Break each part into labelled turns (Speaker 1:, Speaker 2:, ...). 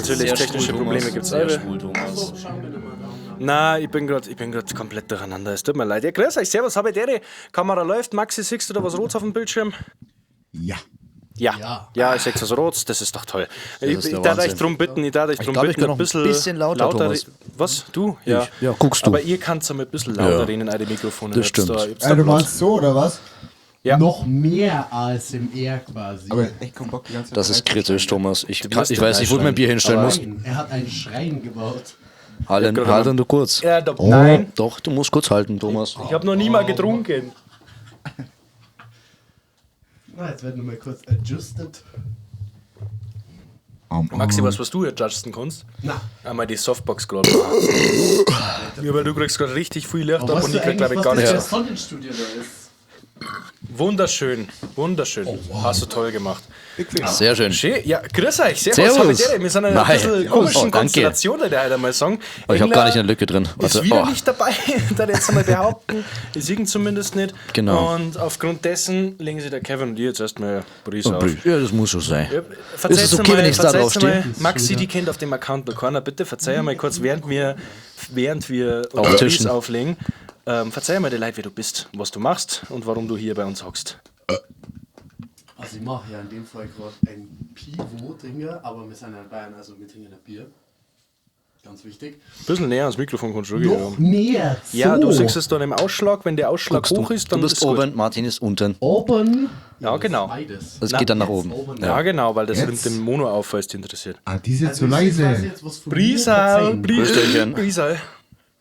Speaker 1: Natürlich,
Speaker 2: Sehr
Speaker 1: technische
Speaker 2: schwul,
Speaker 1: Probleme
Speaker 2: Thomas.
Speaker 1: gibt's
Speaker 2: Sehr
Speaker 1: alle.
Speaker 2: schwul, Thomas.
Speaker 1: Na, ich bin grad komplett durcheinander. Es tut mir leid. Ja, grüß euch, servus, habe die Kamera läuft. Maxi, siehst du da was Rotes auf dem Bildschirm?
Speaker 3: Ja.
Speaker 1: Ja.
Speaker 4: Ja.
Speaker 1: Ja, ich sehe was Rotes, das ist doch toll. Ich,
Speaker 2: ist der
Speaker 1: ich darf euch
Speaker 2: Wahnsinn.
Speaker 1: drum bitten, ich darf euch drum
Speaker 2: glaub, ich
Speaker 1: bitten,
Speaker 2: kann noch ein bisschen lauter, Thomas.
Speaker 1: Was? Du? Ja.
Speaker 2: Ich. Ja, guckst du.
Speaker 1: Aber ihr könnt einmal ein bisschen lauter
Speaker 2: Ja.
Speaker 1: reden in eure Mikrofone.
Speaker 2: Das
Speaker 1: Ich hab's
Speaker 2: stimmt.
Speaker 1: Da, ich hab's
Speaker 3: Ja,
Speaker 1: da
Speaker 3: du
Speaker 1: bloß.
Speaker 3: meinst so, oder was?
Speaker 1: Ja.
Speaker 4: Noch mehr ASMR quasi.
Speaker 3: Aber echt keinen Bock die ganze Zeit.
Speaker 2: Das ist kritisch, Thomas. Ich, kann,
Speaker 1: musst
Speaker 2: ich weiß nicht, wo ich mein Bier hinstellen muss.
Speaker 4: Schrein. Er hat einen Schrein gebaut.
Speaker 2: Halten,
Speaker 1: gerade
Speaker 2: halten du kurz.
Speaker 1: Ja, da, Nein,
Speaker 2: Doch, du musst kurz halten, Thomas.
Speaker 1: ich habe noch nie mal getrunken.
Speaker 4: Na, jetzt werden wir mal kurz adjusted.
Speaker 1: Maxi, was du adjusten kannst?
Speaker 4: Na,
Speaker 1: Einmal die Softbox gerade. Ja, weil du kriegst gerade richtig viel Licht ab
Speaker 4: weißt
Speaker 1: und
Speaker 4: du
Speaker 1: ich krieg, glaube
Speaker 4: eigentlich,
Speaker 1: ich, gar
Speaker 4: was das
Speaker 1: nichts.
Speaker 4: für ein Sonnenstudio da ist?
Speaker 1: Wunderschön, wunderschön.
Speaker 4: Oh,
Speaker 1: Hast du toll gemacht.
Speaker 2: Sehr schön.
Speaker 1: Schön. Ja, grüß euch. Servus.
Speaker 2: Servus.
Speaker 1: Habe die Ehre. Wir sind in einer
Speaker 2: Nein.
Speaker 1: bisschen komischen
Speaker 2: Oh, danke.
Speaker 1: Konstellation, würde ich heute mal sagen.
Speaker 2: Oh, ich habe
Speaker 1: Engler
Speaker 2: gar nicht eine Lücke drin.
Speaker 1: Ist
Speaker 2: Warte.
Speaker 1: wieder
Speaker 2: Oh.
Speaker 1: nicht dabei, da ich jetzt einmal behaupten. Ich siegen zumindest nicht.
Speaker 2: Genau.
Speaker 1: Und aufgrund dessen legen sich der Kevin und ich jetzt erstmal Bries auf.
Speaker 2: Ja, das muss so sein.
Speaker 1: Ja,
Speaker 2: Ist
Speaker 1: verzeiht's
Speaker 2: es okay,
Speaker 1: einmal,
Speaker 2: wenn ich da
Speaker 1: verzeiht's
Speaker 2: drauf stehe?
Speaker 1: einmal. Maxi, die kennt auf dem Account noch keiner. Bitte verzeih mal kurz, während wir unsere Bries
Speaker 2: Auftischen.
Speaker 1: auflegen. Verzeih mal die Leute, wer du bist, was du machst und warum du hier bei uns hockst.
Speaker 4: Also ich mache ja in dem Fall gerade ein Pivot-Dinger, aber wir sind ja in Bayern, also wir trinken ein Bier. Ganz wichtig.
Speaker 1: Ein bisschen näher ans Mikrofon kommst du schon.
Speaker 4: Noch näher. So.
Speaker 1: Ja, du siehst es dann im Ausschlag. Wenn der Ausschlag
Speaker 2: Guckst du,
Speaker 1: hoch ist, dann
Speaker 2: du bist
Speaker 1: ist gut.
Speaker 2: oben, Martin ist unten.
Speaker 4: Oben.
Speaker 1: Ja, genau.
Speaker 4: Beides.
Speaker 2: Das geht dann nach oben.
Speaker 4: oben.
Speaker 1: Ja, genau, weil das
Speaker 3: Jetzt?
Speaker 1: nimmt den Mono auf, falls dich interessiert.
Speaker 3: Ah, die ist jetzt
Speaker 4: Also
Speaker 3: so
Speaker 4: ich sehe quasi
Speaker 3: leise.
Speaker 4: jetzt was von mir
Speaker 1: Brisal,
Speaker 4: verzeihen.
Speaker 1: Brisal,
Speaker 2: Prösterchen.
Speaker 1: Brisal.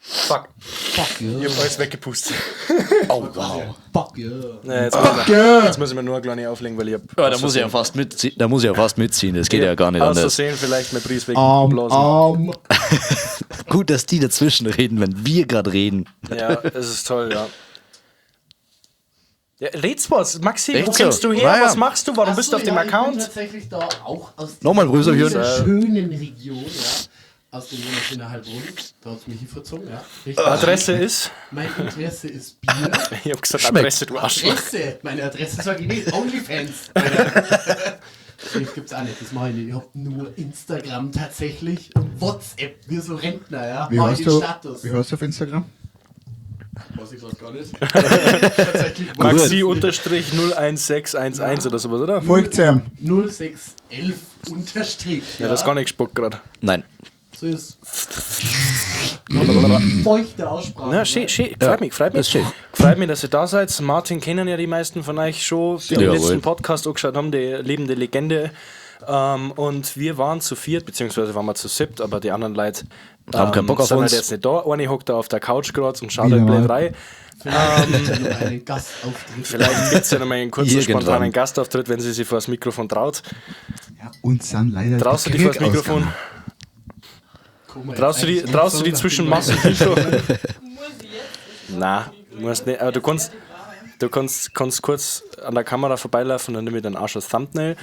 Speaker 1: Fuck,
Speaker 4: Fuck yeah.
Speaker 1: ich hab alles weggepustet.
Speaker 2: Oh, wow.
Speaker 4: Fuck yeah.
Speaker 1: Nee, jetzt muss ich mir nur eine kleine auflegen, weil ich hab.
Speaker 2: Ja, da muss ich ja fast mitziehen. Da muss ich ja fast mitziehen. Das geht ja gar nicht
Speaker 1: Aus
Speaker 2: anders.
Speaker 1: Versehen vielleicht mein Bris wegblasen.
Speaker 2: Gut, dass die dazwischen reden, wenn wir gerade reden.
Speaker 1: Ja, es ist toll, ja. Ja, red's was. Maxi, wo
Speaker 2: Echt so?
Speaker 1: kommst du her?
Speaker 2: Naja.
Speaker 1: Was machst du? Warum
Speaker 4: Ach
Speaker 1: bist
Speaker 4: so,
Speaker 1: du auf dem
Speaker 4: ja, Ich bin
Speaker 1: Account?
Speaker 4: tatsächlich da auch aus
Speaker 2: Nochmal Brüsselchen.
Speaker 4: dieser schönen Region, ja. Aus dem wunderschönen Heilbronn. Da hat's mich hinverzogen, ja. Richtig.
Speaker 1: Adresse ist.
Speaker 4: Mein Interesse ist Bier.
Speaker 1: Ich hab gesagt,
Speaker 2: Schmeckt.
Speaker 1: Adresse, du Arschloch.
Speaker 4: Adresse. Meine Adresse sage ich nicht. Onlyfans. Das gibt's auch nicht, das mache ich nicht. Ich hab nur Instagram tatsächlich und WhatsApp. Wir so Rentner, ja.
Speaker 3: Wie
Speaker 4: Mach ich
Speaker 3: heißt
Speaker 4: den
Speaker 3: du,
Speaker 4: Status.
Speaker 3: wie heißt du auf Instagram?
Speaker 4: Weiß ich grad gar nicht. Tatsächlich.
Speaker 1: Maxi unterstrich 01611 oder sowas, oder?
Speaker 3: Folgt ihm.
Speaker 4: 0611 unterstrich.
Speaker 1: Ja, das ist gar nicht gespuckt gerade.
Speaker 2: Nein.
Speaker 4: So ist. Feuchte Aussprache.
Speaker 1: Na, schön, schön. Freut mich, freut mich.
Speaker 2: ist schön.
Speaker 1: Freut mich, dass ihr da seid. Martin kennen ja die meisten von euch schon, die den
Speaker 2: Jawohl.
Speaker 1: letzten Podcast angeschaut haben, die lebende Legende. Und wir waren zu viert, beziehungsweise waren wir zu siebt, aber die anderen Leute
Speaker 2: Haben keinen Bock auf
Speaker 1: sind
Speaker 2: uns.
Speaker 1: halt jetzt nicht da. Eine hockt da auf der Couch gerade und schaut
Speaker 3: Wieder
Speaker 1: halt blöd
Speaker 3: mal.
Speaker 1: rein.
Speaker 4: Vielleicht gibt es noch einen Gastauftritt.
Speaker 1: Vielleicht gibt es ja nochmal einen kurzen,
Speaker 2: Irgendwann.
Speaker 1: spontanen Gastauftritt, wenn sie sich vor das Mikrofon traut.
Speaker 3: Ja, uns sind leider
Speaker 1: Traust du
Speaker 3: die
Speaker 1: dich vor das
Speaker 3: Krieg
Speaker 1: Mikrofon?
Speaker 3: ausgegangen.
Speaker 4: Guck mal,
Speaker 1: Traust du die,
Speaker 4: jetzt
Speaker 1: traust du die
Speaker 4: eigentlich
Speaker 1: zwischen
Speaker 4: so,
Speaker 1: Masse und Mikro?
Speaker 5: Muss ich jetzt?
Speaker 1: Na, musst nicht. Aber du kannst kurz an der Kamera vorbeilaufen und dann nimm ich deinen Arsch als Thumbnail.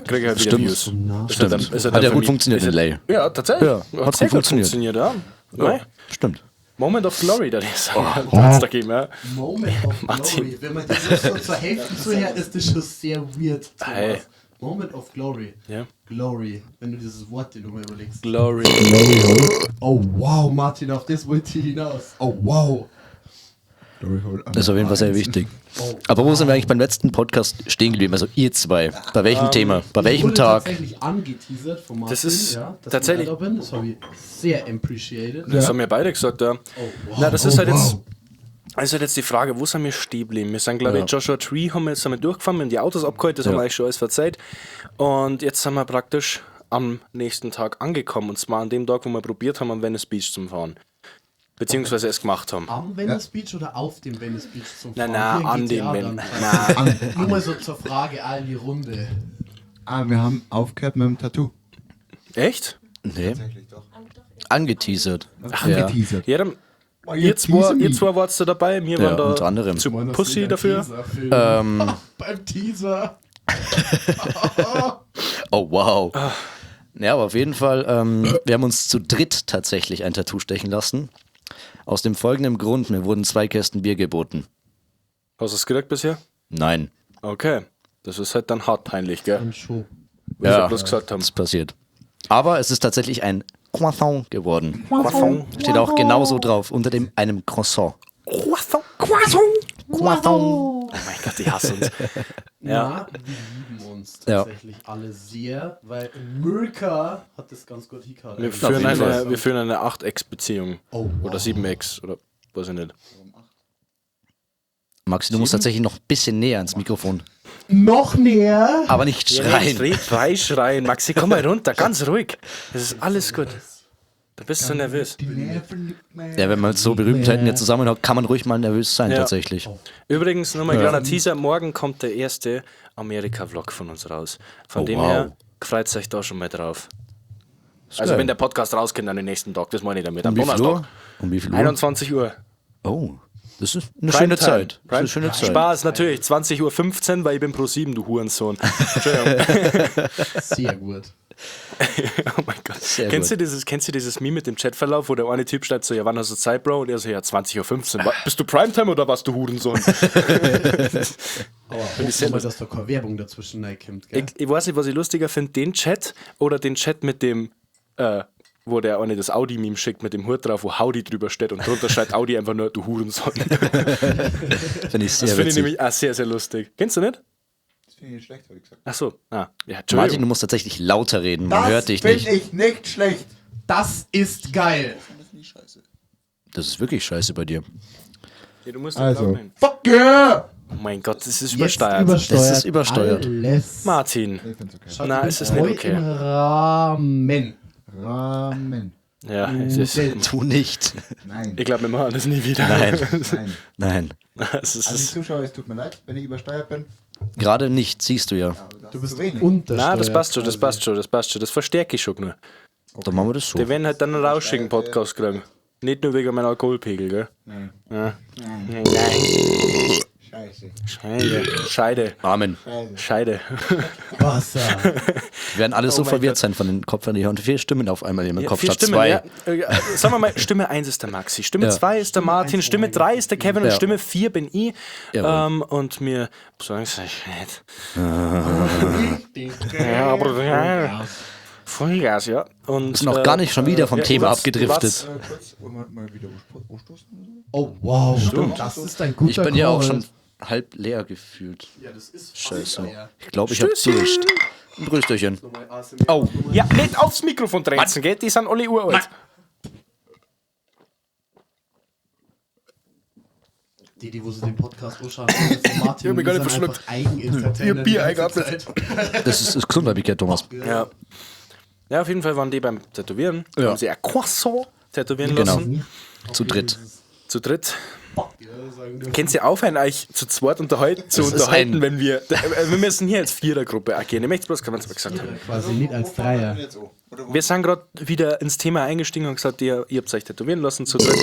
Speaker 1: Krieg ich halt wieder
Speaker 2: Stimmt.
Speaker 1: Views. Ist
Speaker 2: Stimmt.
Speaker 1: ja dann- ist ja
Speaker 2: Hat
Speaker 1: dann
Speaker 2: ja
Speaker 1: für
Speaker 2: gut
Speaker 1: mich-
Speaker 2: funktioniert
Speaker 1: ist
Speaker 2: in
Speaker 1: ja-
Speaker 2: Lay.
Speaker 1: Ja, tatsächlich.
Speaker 2: Ja, hat
Speaker 1: sehr
Speaker 2: gut
Speaker 1: gut
Speaker 2: funktioniert.
Speaker 1: funktioniert, ja. Nein.
Speaker 2: Stimmt.
Speaker 1: Moment of Glory, da ist oh. da gegeben, ja.
Speaker 4: Moment of
Speaker 1: Martin.
Speaker 4: Glory. Wenn man das so zur Hälfte zuhört, ist das schon sehr weird. Thomas.
Speaker 1: Hey.
Speaker 4: Moment of Glory.
Speaker 1: Ja.
Speaker 4: Glory. Wenn du dieses Wort dir nochmal überlegst.
Speaker 1: Glory.
Speaker 4: Oh wow, Martin, auf das wollte ich hinaus. Oh wow.
Speaker 3: Glory Hole
Speaker 2: Das ist auf jeden Fall sehr wichtig.
Speaker 4: Oh.
Speaker 2: Aber wo sind wir eigentlich beim letzten Podcast stehen geblieben? Also ihr zwei. Bei welchem Thema? Bei
Speaker 4: Ich
Speaker 2: welchem
Speaker 4: wurde
Speaker 2: Tag?
Speaker 4: tatsächlich angeteasert von Martin.
Speaker 1: Das ist
Speaker 4: ja, dass
Speaker 1: tatsächlich-
Speaker 4: Ich da bin. Das habe ich sehr appreciated.
Speaker 1: Das haben wir beide gesagt, ja.
Speaker 4: Oh, wow.
Speaker 1: Na, das ist
Speaker 3: Oh,
Speaker 1: halt jetzt.
Speaker 3: wow.
Speaker 1: Das ist halt jetzt die Frage, wo sind wir stehen geblieben? Wir sind, glaube ich,
Speaker 2: Ja.
Speaker 1: Joshua Tree haben wir jetzt einmal durchgefahren, wir haben die Autos abgeholt, das haben
Speaker 2: Ja.
Speaker 1: wir eigentlich schon alles verzeiht. Und jetzt sind wir praktisch am nächsten Tag angekommen. Und zwar an dem Tag, wo wir probiert haben, am Venice Beach zu fahren. Beziehungsweise es gemacht haben.
Speaker 4: Am Venice Beach oder auf dem Venice Beach zum
Speaker 1: Nein,
Speaker 4: Fahren?
Speaker 1: nein,
Speaker 4: Wie in
Speaker 1: an dem
Speaker 4: GTA
Speaker 1: Ven-
Speaker 4: dann.
Speaker 3: An,
Speaker 4: Nur mal so zur Frage all in die Runde.
Speaker 3: ah, wir haben aufgehört mit dem Tattoo.
Speaker 1: Echt?
Speaker 2: Nee.
Speaker 3: Tatsächlich doch.
Speaker 2: Angeteasert.
Speaker 3: Ach, angeteasert.
Speaker 1: Ja, dann,
Speaker 3: Oh,
Speaker 1: ihr zwei, ihr zwei wart da dabei, wir
Speaker 2: Ja,
Speaker 1: waren da
Speaker 2: unter anderem.
Speaker 1: zu Pussy dafür.
Speaker 4: Beim Teaser.
Speaker 2: Oh, wow. Ja, aber auf jeden Fall, wir haben uns zu dritt tatsächlich ein Tattoo stechen lassen. Aus dem folgenden Grund, mir wurden 2 Kästen Bier geboten.
Speaker 1: Hast du es gekriegt bisher?
Speaker 2: Nein.
Speaker 1: Okay. Das ist halt dann hart peinlich, gell?
Speaker 4: Dann schon.
Speaker 1: Wie sie bloß gesagt haben.
Speaker 2: Das ist passiert. Aber es ist tatsächlich ein Croissant geworden.
Speaker 1: Croissant.
Speaker 2: Steht auch genauso drauf, unter dem einem Croissant.
Speaker 1: Croissant.
Speaker 2: Croissant. Croissant.
Speaker 1: Oh mein Gott, die hassen uns.
Speaker 4: Ja. Na, wir lieben uns tatsächlich alle sehr, weil Mirka hat das ganz gut hingehört.
Speaker 1: Wir führen eine, wir führen eine 8-Ex-Beziehung.
Speaker 4: Oh, wow.
Speaker 1: Oder 7-Ex oder weiß ich nicht.
Speaker 2: Maxi, du musst tatsächlich noch ein bisschen näher ans Mikrofon.
Speaker 4: Noch näher?
Speaker 2: Aber nicht schreien.
Speaker 1: Ja, drei schreien. Maxi, komm mal runter, ganz ruhig. Es ist alles gut. Du bist so nervös.
Speaker 2: Ja, wenn man mit so Berühmtheiten jetzt zusammenhockt, kann man ruhig mal nervös sein,
Speaker 1: Ja.
Speaker 2: tatsächlich.
Speaker 1: Übrigens, nochmal ein kleiner Teaser: Morgen kommt der erste Amerika-Vlog von uns raus. Von
Speaker 2: Oh,
Speaker 1: dem
Speaker 2: wow.
Speaker 1: her freut euch da schon mal drauf. Also,
Speaker 2: geil.
Speaker 1: wenn der Podcast rauskommt, dann den nächsten Tag, das meine ich damit. Am
Speaker 2: Um wie viel
Speaker 1: Donnerstag.
Speaker 2: Uhr? Um wie viel Uhr?
Speaker 1: 21 Uhr.
Speaker 2: Oh, das ist eine schöne
Speaker 1: Primetime.
Speaker 2: Zeit. Das ist eine schöne Zeit.
Speaker 1: Spaß, natürlich. 20:15 Uhr, weil ich bin pro 7, du Hurensohn. Entschuldigung.
Speaker 4: Sehr gut.
Speaker 1: Oh mein Gott.
Speaker 2: Sehr
Speaker 1: Kennst
Speaker 2: gut.
Speaker 1: du dieses Meme mit dem Chatverlauf, wo der eine Typ schreibt so, ja, wann hast du Zeit, Bro? Und er so, ja, 20:15 Uhr. Bist du Primetime oder was, du Hurensohn?
Speaker 4: Aber hoffen wir mal, dass da keine Werbung dazwischen reinkommt, gell?
Speaker 1: Ich weiß nicht, was ich lustiger finde, den Chat oder den Chat mit dem, wo der eine das Audi-Meme schickt mit dem Hut drauf, wo Howdy drüber steht und drunter schreibt Audi einfach nur, du Hurensohn.
Speaker 2: Finde ich sehr
Speaker 1: Das finde ich
Speaker 2: witzig.
Speaker 1: nämlich auch sehr, sehr lustig. Kennst du nicht?
Speaker 3: Das finde ich nicht schlecht, habe ich gesagt.
Speaker 1: Ach so. Ah, ja,
Speaker 2: Martin,
Speaker 1: Entschuldigung.
Speaker 2: du musst tatsächlich lauter reden. Man hört dich
Speaker 3: finde
Speaker 2: nicht.
Speaker 3: ich nicht schlecht.
Speaker 4: Das ist geil.
Speaker 3: Das finde ich scheiße.
Speaker 2: Das ist wirklich scheiße bei dir.
Speaker 1: Ja, du musst
Speaker 3: Also.
Speaker 1: laut nehmen.
Speaker 3: Fuck yeah!
Speaker 1: Oh mein Gott, das ist
Speaker 4: Jetzt
Speaker 1: übersteuert.
Speaker 4: übersteuert.
Speaker 2: Das ist übersteuert.
Speaker 4: Alles.
Speaker 1: Martin.
Speaker 3: Ich find's okay.
Speaker 4: Schaut,
Speaker 1: Na,
Speaker 4: ich bin
Speaker 1: es ist nicht
Speaker 4: voll
Speaker 1: okay.
Speaker 4: Im Rahmen.
Speaker 3: Rahmen.
Speaker 1: Ja, es ist.
Speaker 2: Tu nicht.
Speaker 3: Nein.
Speaker 1: Ich glaube, wir machen das nie wieder.
Speaker 2: Nein.
Speaker 3: Nein.
Speaker 2: Nein.
Speaker 1: Es ist,
Speaker 3: Also die Zuschauer, es tut mir leid, wenn ich übersteuert bin.
Speaker 2: Gerade nicht, siehst du ja.
Speaker 3: Aber das
Speaker 4: Du bist
Speaker 3: ist zu wenig.
Speaker 4: untersteuert.
Speaker 1: na, das passt schon, das passt schon, das passt schon. Das verstärke ich schon nur.
Speaker 2: Dann machen wir das so.
Speaker 1: Die werden halt dann einen rauschigen Podcast kriegen. Nicht nur wegen meinem Alkoholpegel, gell?
Speaker 3: Nein.
Speaker 1: Ja.
Speaker 3: Nein.
Speaker 1: Nein.
Speaker 3: Scheiße.
Speaker 1: Scheide. Scheide.
Speaker 2: Amen.
Speaker 3: Scheiße.
Speaker 1: Scheide.
Speaker 4: Wasser.
Speaker 2: Wir werden alle so
Speaker 1: Oh mein
Speaker 2: verwirrt
Speaker 1: Gott.
Speaker 2: sein von den Kopfhörern. Die hören vier Stimmen auf einmal in ihrem
Speaker 1: Ja,
Speaker 2: Kopf
Speaker 1: vier
Speaker 2: statt
Speaker 1: Stimmen,
Speaker 2: zwei.
Speaker 1: ja. Sagen wir mal, Stimme 1 ist der Maxi, Stimme
Speaker 2: Ja.
Speaker 1: 2 ist der Martin, Stimme 3 ist der Kevin und
Speaker 2: Ja.
Speaker 1: Stimme 4 bin ich.
Speaker 2: Jawohl.
Speaker 1: Und mir sagen sie nicht. Ja, aber ja. Vollgas, ja. Und,
Speaker 2: Ist noch gar nicht schon wieder vom
Speaker 1: ja,
Speaker 2: Thema
Speaker 1: was-
Speaker 2: abgedriftet.
Speaker 1: was-
Speaker 3: Kurz, wollen wir mal wieder anstoßen? oder so?
Speaker 4: Oh, wow. Das ist ein guter
Speaker 2: Ich bin ja auch
Speaker 4: Call.
Speaker 2: schon halb leer gefühlt.
Speaker 4: Ja, das ist
Speaker 2: Scheiße.
Speaker 4: leer.
Speaker 2: Ich glaube, ich habe Durst. Ein Prösterchen. Oh,
Speaker 1: Ja, nicht aufs Mikrofon drängen, gell? Die sind alle uralt.
Speaker 4: Die, die wo sie den Podcast anschauen, das ist Martin,
Speaker 1: Ich hab mich gar
Speaker 4: die
Speaker 1: nicht
Speaker 4: sind
Speaker 1: verschluckt.
Speaker 4: einfach Eigenentertainer
Speaker 1: Ich hab Bier
Speaker 4: die ganze
Speaker 1: eingeatmet.
Speaker 4: Zeit.
Speaker 2: das ist gesund, hab ich gehört, Thomas.
Speaker 1: Ja. Ja, auf jeden Fall waren die beim Tätowieren.
Speaker 2: Ja.
Speaker 1: Haben sie ein Croissant tätowieren
Speaker 2: Genau.
Speaker 1: lassen.
Speaker 2: Zu dritt.
Speaker 1: Zu dritt. Könnt ihr aufhören, euch zu zweit unterhalten, zu
Speaker 2: Das ist
Speaker 1: unterhalten,
Speaker 2: ein-
Speaker 1: wenn wir. Wir müssen hier als Vierergruppe agieren. Ich möchte bloß ganz mal gesagt haben.
Speaker 4: Quasi nicht als Dreier.
Speaker 3: Jetzt auch. Oder wo?
Speaker 1: Wir sind gerade wieder ins Thema eingestiegen und gesagt, ihr habt euch tätowieren lassen zu dritt.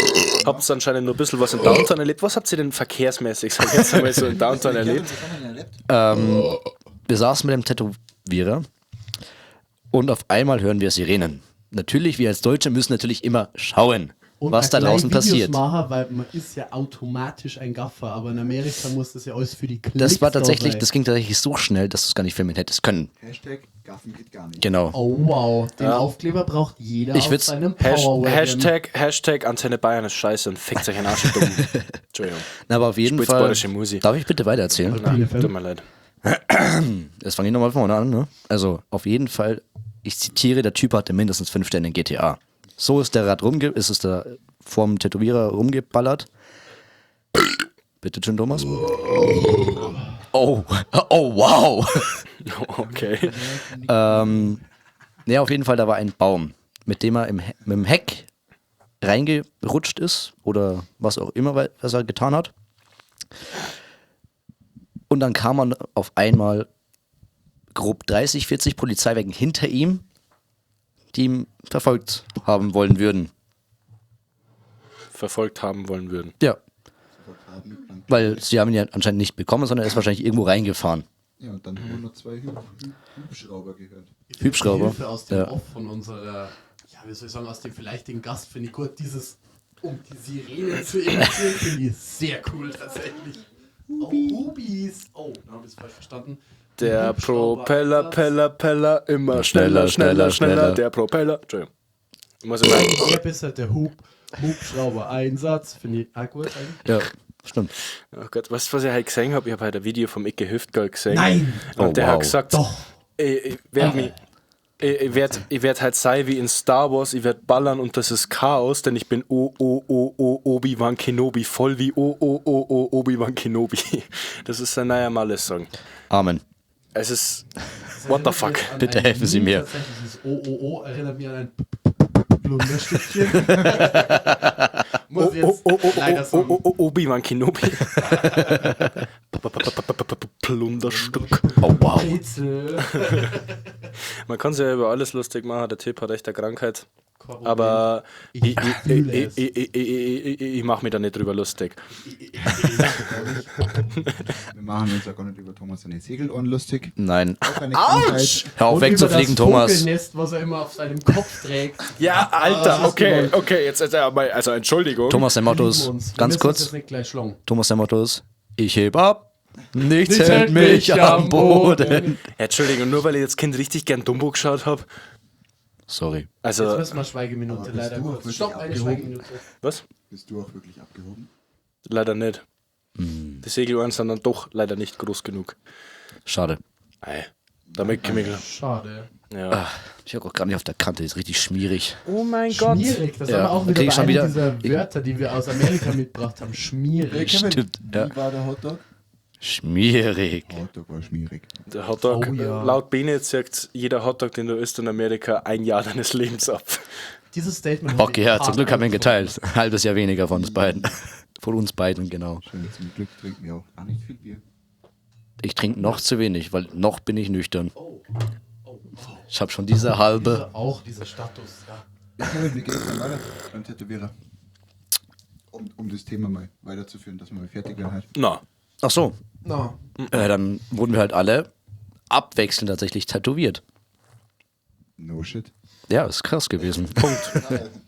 Speaker 1: Habt anscheinend nur ein bisschen was in Downtown erlebt. Was habt ihr denn verkehrsmäßig, sag ich jetzt einmal so in Downtown erlebt?
Speaker 3: Was haben wir denn erlebt?
Speaker 2: Wir saßen mit dem Tätowierer und auf einmal hören wir Sirenen. Natürlich, wir als Deutsche müssen natürlich immer schauen,
Speaker 4: Und
Speaker 2: was
Speaker 4: auch
Speaker 2: da
Speaker 4: gleich
Speaker 2: draußen
Speaker 4: Videos
Speaker 2: passiert.
Speaker 4: Machen, weil man ist ja automatisch ein Gaffer, aber in Amerika muss das ja alles für die Klicks
Speaker 2: Das war
Speaker 4: da
Speaker 2: tatsächlich,
Speaker 4: sein.
Speaker 2: das ging tatsächlich so schnell, dass du es gar nicht filmen hättest können.
Speaker 3: Hashtag Gaffen geht gar nicht.
Speaker 2: Genau.
Speaker 4: Oh wow, den Aufkleber braucht jeder
Speaker 2: Ich
Speaker 4: auf
Speaker 2: würd's-
Speaker 4: seinem Powerwagon.
Speaker 1: Hashtag Antenne Bayern ist scheiße und fickt euch einen Arsch dumm. Entschuldigung.
Speaker 2: Na, aber auf jeden
Speaker 1: Spielt's
Speaker 2: Fall.
Speaker 1: bayerische Musi.
Speaker 2: Darf ich bitte weitererzählen?
Speaker 1: Nein, tut mir leid.
Speaker 2: Das fange ich nochmal vorne an, ne? Also, auf jeden Fall, ich zitiere, der Typ hatte mindestens 5 Sterne in GTA. So ist der Rad rumge, ist es da vorm Tätowierer rumgeballert. Bitte schön, Thomas. Oh, oh, wow.
Speaker 1: Okay.
Speaker 2: Ja, auf jeden Fall, da war ein Baum, mit dem er mit dem Heck reingerutscht ist oder was auch immer, was er getan hat. Und dann kam man auf einmal grob 30, 40 Polizeiwagen hinter ihm, die ihn verfolgt haben wollen würden.
Speaker 1: Verfolgt haben wollen würden.
Speaker 2: Ja. Weil sie haben ihn ja anscheinend nicht bekommen, sondern er ist wahrscheinlich irgendwo reingefahren.
Speaker 3: Ja, und dann haben wir noch zwei Hubschrauber gehört.
Speaker 2: Hubschrauber.
Speaker 4: Hilfe aus dem
Speaker 2: Ja.
Speaker 4: Off von unserer, ja, wie soll ich sagen, aus dem vielleicht den Gast finde ich gut, dieses, um die Sirene zu imitieren, finde ich sehr cool tatsächlich. Oh, Hubis. Oh, dann habe ich es falsch verstanden.
Speaker 1: Der
Speaker 4: Hubschrauber-
Speaker 1: Propeller, Peller, Peller, immer schneller, schneller, schneller, der Propeller. Entschuldigung. Ich muss immer,
Speaker 4: Der besser, der Hubschrauber-Einsatz. Finde ich auch gut eigentlich.
Speaker 2: Ja, stimmt.
Speaker 1: oh Gott, weißt du, was ich heute gesehen habe? Ich habe heute ein Video vom Icke Hüftgold gesehen.
Speaker 4: Nein!
Speaker 1: Und
Speaker 2: Oh,
Speaker 1: der
Speaker 2: wow.
Speaker 1: hat gesagt,
Speaker 4: Doch!
Speaker 1: ich werde mich. Ich werde ich werd halt sein wie in Star Wars, ich werde ballern und das ist Chaos, denn ich bin O, O, O, O, Obi-Wan Kenobi, voll wie O, O, O, O, Obi-Wan Kenobi. Das ist sein neuer Malle-Song.
Speaker 2: Amen.
Speaker 1: Es ist.
Speaker 4: Das
Speaker 1: What the
Speaker 4: erinnert mich
Speaker 1: fuck?
Speaker 4: jetzt an
Speaker 2: Bitte
Speaker 4: ein
Speaker 2: helfen Sie
Speaker 4: Meme
Speaker 2: mir.
Speaker 4: Tatsächlich, dieses O, O, O erinnert mich an ein Blunderstückchen. Muss
Speaker 1: O,
Speaker 4: ich
Speaker 1: O,
Speaker 4: jetzt
Speaker 1: O, O,
Speaker 4: leider
Speaker 1: O,
Speaker 4: sagen.
Speaker 1: O, O, Obi-Wan Kenobi. Plunderstück.
Speaker 2: Oh, wow.
Speaker 4: Rätsel.
Speaker 1: Man kann sich ja über alles lustig machen, der Typ hat echt eine Krankheit.
Speaker 4: Kein
Speaker 1: Aber
Speaker 4: Ich
Speaker 1: ich, ich,
Speaker 4: fühle
Speaker 1: ich,
Speaker 4: es.
Speaker 1: ich mache mich da nicht drüber lustig.
Speaker 3: Wir machen uns ja gar nicht über Thomas seine Segelohren lustig.
Speaker 2: Nein.
Speaker 3: Auch eine Krankheit.
Speaker 2: Hör auf
Speaker 4: Und über
Speaker 2: wegzufliegen,
Speaker 4: das
Speaker 2: Thomas.
Speaker 4: Vogelnest, was er immer auf seinem Kopf trägt.
Speaker 1: Ja, Alter,
Speaker 4: das ist
Speaker 1: okay,
Speaker 4: gewollt.
Speaker 1: okay, jetzt aber, also Entschuldigung.
Speaker 2: Thomas, sein Motto
Speaker 4: Lieben
Speaker 2: ist,
Speaker 4: uns. Wir
Speaker 2: ganz
Speaker 4: müssen uns
Speaker 2: kurz,
Speaker 4: jetzt nicht gleich schlagen.
Speaker 2: Thomas, sein Motto ist, ich heb ab, nichts hält mich am Boden.
Speaker 1: Ja, Entschuldigung, nur weil ich jetzt Kind richtig gern Dumbo geschaut habe.
Speaker 2: Sorry.
Speaker 1: Also,
Speaker 4: Jetzt müssen wir Schweigeminute
Speaker 3: Aber bist
Speaker 4: leider
Speaker 3: du auch
Speaker 4: kurz.
Speaker 3: wirklich
Speaker 4: Stopp, eine
Speaker 3: abgehoben?
Speaker 4: Schweigeminute.
Speaker 1: was?
Speaker 3: Bist du auch wirklich abgehoben?
Speaker 1: Leider nicht. Die Segelohren sind dann doch leider nicht groß genug.
Speaker 2: Schade.
Speaker 1: Ei, damit komme ich klar.
Speaker 4: Schade.
Speaker 1: Ja.
Speaker 2: Ich hab auch gar nicht auf der Kante, ist richtig schmierig.
Speaker 1: Oh mein Gott.
Speaker 4: Schmierig, das
Speaker 2: Ja,
Speaker 4: haben wir auch
Speaker 2: da
Speaker 4: wieder
Speaker 2: krieg
Speaker 4: bei
Speaker 2: ich schon
Speaker 4: einem
Speaker 2: wieder-
Speaker 4: dieser Wörter, die wir aus Amerika mitgebracht haben. Schmierig.
Speaker 3: Kevin,
Speaker 2: Stimmt,
Speaker 3: wie
Speaker 2: ja.
Speaker 3: war der Hotdog?
Speaker 2: Schmierig.
Speaker 3: Hotdog war schmierig.
Speaker 1: Der Hotdog,
Speaker 4: Oh ja.
Speaker 1: laut Bene zirkt jeder Hotdog, den du isst in Amerika, ein Jahr deines Lebens ab.
Speaker 4: Dieses Statement hab
Speaker 2: Okay,
Speaker 4: ich
Speaker 2: ja, zum
Speaker 4: hart
Speaker 2: Glück haben wir ihn
Speaker 4: angezogen.
Speaker 2: geteilt. Ein halbes Jahr weniger von uns beiden. Von uns beiden, genau.
Speaker 3: Schön, zum Glück trinken wir auch gar nicht viel Bier.
Speaker 2: Ich trinke noch zu wenig, weil noch bin ich nüchtern.
Speaker 4: Oh, oh, oh.
Speaker 2: Ich habe schon diese halbe.
Speaker 4: Dieser, auch dieser Status, ja.
Speaker 3: Ja, Kevin, wie geht's dann weiter beim Tätowierer? Um das Thema mal weiterzuführen, dass wir mal fertig werden halt.
Speaker 1: Na,
Speaker 2: Ach so,
Speaker 4: Na,
Speaker 2: dann wurden wir halt alle abwechselnd tatsächlich tätowiert.
Speaker 3: No shit.
Speaker 2: Ja, ist krass gewesen.
Speaker 1: Punkt.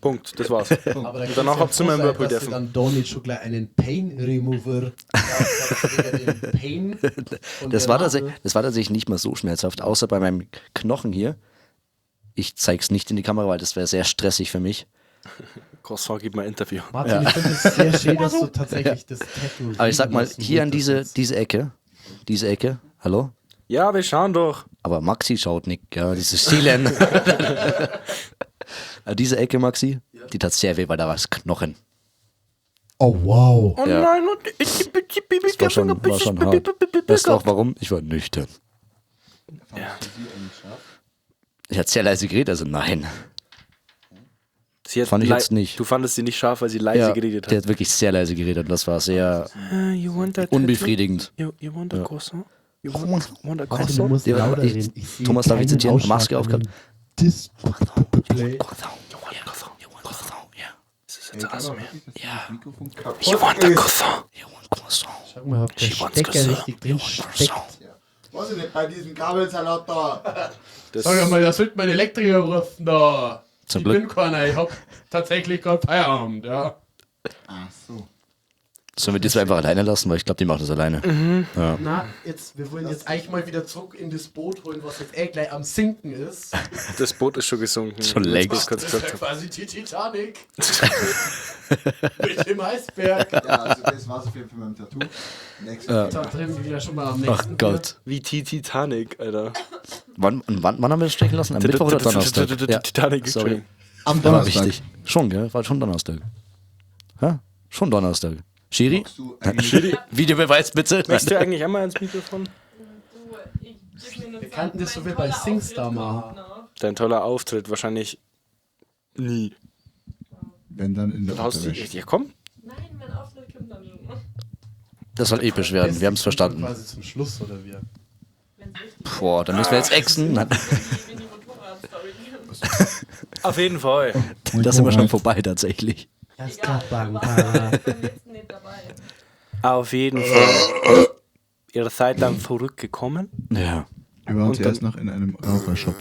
Speaker 1: Punkt, das war's.
Speaker 4: aber da
Speaker 1: Und danach habt ihr immer im Whirlpool
Speaker 4: dass sie
Speaker 1: dürfen.
Speaker 4: dann da nicht schon gleich einen Pain Remover gekauft habt, wegen dem Pain von
Speaker 2: Das
Speaker 4: der
Speaker 2: war,
Speaker 4: Nadel.
Speaker 2: tatsächlich, das war tatsächlich nicht mal so schmerzhaft, außer bei meinem Knochen hier. Ich zeig's nicht in die Kamera, weil das wäre sehr stressig für mich.
Speaker 1: Croissant gibt mir ein Interview.
Speaker 4: Martin, ich finde es sehr schön, dass du tatsächlich das Tattoo
Speaker 2: Aber ich sag mal,
Speaker 4: liegen lassen
Speaker 2: hier an
Speaker 4: wolltest.
Speaker 2: diese Ecke, hallo?
Speaker 1: Ja, wir schauen doch.
Speaker 2: Aber Maxi schaut nicht, ja, diese Stilen. Aber diese Ecke, Maxi, die tat sehr weh, weil da war es Knochen.
Speaker 4: Oh, wow.
Speaker 1: Oh
Speaker 2: Ja.
Speaker 1: nein, und
Speaker 2: Das war schon hart. Weißt du auch warum? Ich war nüchtern.
Speaker 3: Fandest du sie eigentlich scharf?
Speaker 2: Ich hatte sehr leise geredet, also nein.
Speaker 1: Sie hat
Speaker 2: Fand ich jetzt nicht.
Speaker 1: Du fandest sie nicht scharf, weil sie leise
Speaker 2: Ja,
Speaker 1: geredet
Speaker 2: Der
Speaker 1: hat.
Speaker 2: hat wirklich sehr leise geredet und das war sehr
Speaker 1: You want that
Speaker 2: unbefriedigend.
Speaker 1: You, you want a croissant? You want a
Speaker 4: Martin, du
Speaker 1: croissant?
Speaker 4: musst
Speaker 2: Ja,
Speaker 4: lauter
Speaker 2: ich-
Speaker 4: reden. Ich sehe
Speaker 2: Thomas, darf ich
Speaker 4: keinen
Speaker 2: zitieren?
Speaker 4: Ausschlag
Speaker 2: Maske
Speaker 4: an
Speaker 2: aufgehabt.
Speaker 4: dem Display.
Speaker 1: You want a croissant? Das ist jetzt
Speaker 3: Ey,
Speaker 1: ASMR.
Speaker 3: wirklich, dass das Mikrofon kaputt
Speaker 1: You want a
Speaker 3: ist.
Speaker 1: croissant?
Speaker 4: Schau mal, ob der
Speaker 1: She wants
Speaker 4: Stecker
Speaker 1: croissant.
Speaker 4: richtig drin steckt.
Speaker 3: Was ist denn bei diesem Kabelsalat da?
Speaker 1: Das
Speaker 4: Sag mal, da sollte man Elektriker rufen da.
Speaker 2: Zum
Speaker 4: ich
Speaker 2: Glück.
Speaker 4: bin keiner, ich hab tatsächlich gerade Feierabend, ja.
Speaker 3: Ach so.
Speaker 2: Sollen wir die zwei einfach alleine lassen? Weil ich glaube, die machen das alleine. Ja.
Speaker 4: Na, jetzt, wir wollen jetzt eigentlich mal wieder zurück in das Boot holen, was jetzt eh gleich am Sinken ist.
Speaker 1: Das Boot ist schon gesunken.
Speaker 2: Schon
Speaker 1: Jetzt, wo
Speaker 2: längst.
Speaker 1: ich's kurz
Speaker 4: Das ist
Speaker 1: gesagt
Speaker 4: ja
Speaker 1: hab.
Speaker 4: quasi die Titanic. Mit dem Eisberg.
Speaker 3: Ja, also das war's auf jeden Fall mit meinem Tattoo. Nächstes
Speaker 4: Da
Speaker 3: Thema.
Speaker 4: treffen wir ja schon mal am nächsten
Speaker 2: Ach Gott.
Speaker 1: Wie die Titanic, Alter.
Speaker 2: Wann haben wir das stechen lassen? Am Mittwoch oder Donnerstag? Ja.
Speaker 1: Titanic,
Speaker 2: Sorry.
Speaker 1: Entschuldigung.
Speaker 3: Am
Speaker 2: War
Speaker 3: Donnerstag.
Speaker 2: wichtig. Schon, gell? War schon Donnerstag. Hä? Schon Donnerstag. Schiri?
Speaker 3: Magst du eigentlich
Speaker 2: Videobeweis bitte.
Speaker 1: Möchtest du eigentlich einmal ins Mikrofon?
Speaker 5: Du, ich geb mir nur
Speaker 4: Wir
Speaker 5: Zeit,
Speaker 4: kannten das so
Speaker 5: mein
Speaker 4: wie bei
Speaker 5: toller
Speaker 4: Singstar
Speaker 5: Auftritt
Speaker 4: machen.
Speaker 5: kommt noch.
Speaker 1: Dein toller Auftritt wahrscheinlich nie.
Speaker 3: Wenn dann in der
Speaker 1: Haust du,
Speaker 3: Unterwäsche.
Speaker 1: ja, komm.
Speaker 5: Nein, mein Auftritt kommt dann schon.
Speaker 2: Das soll episch werden, wir haben es verstanden.
Speaker 4: Quasi zum Schluss, oder wir?
Speaker 5: Wenn's richtig
Speaker 2: Boah, dann müssen wir jetzt exen. Nein,
Speaker 5: ist, wie die Motorradstory kommt.
Speaker 1: Auf jeden Fall.
Speaker 2: Das sind wir schon vorbei tatsächlich.
Speaker 4: Erst
Speaker 5: Egal, du warst beim letzten nicht dabei.
Speaker 1: Auf jeden Fall. Ihr seid dann zurückgekommen.
Speaker 2: Ja.
Speaker 3: Wir waren
Speaker 1: Und
Speaker 3: zuerst noch in einem Rauchershop.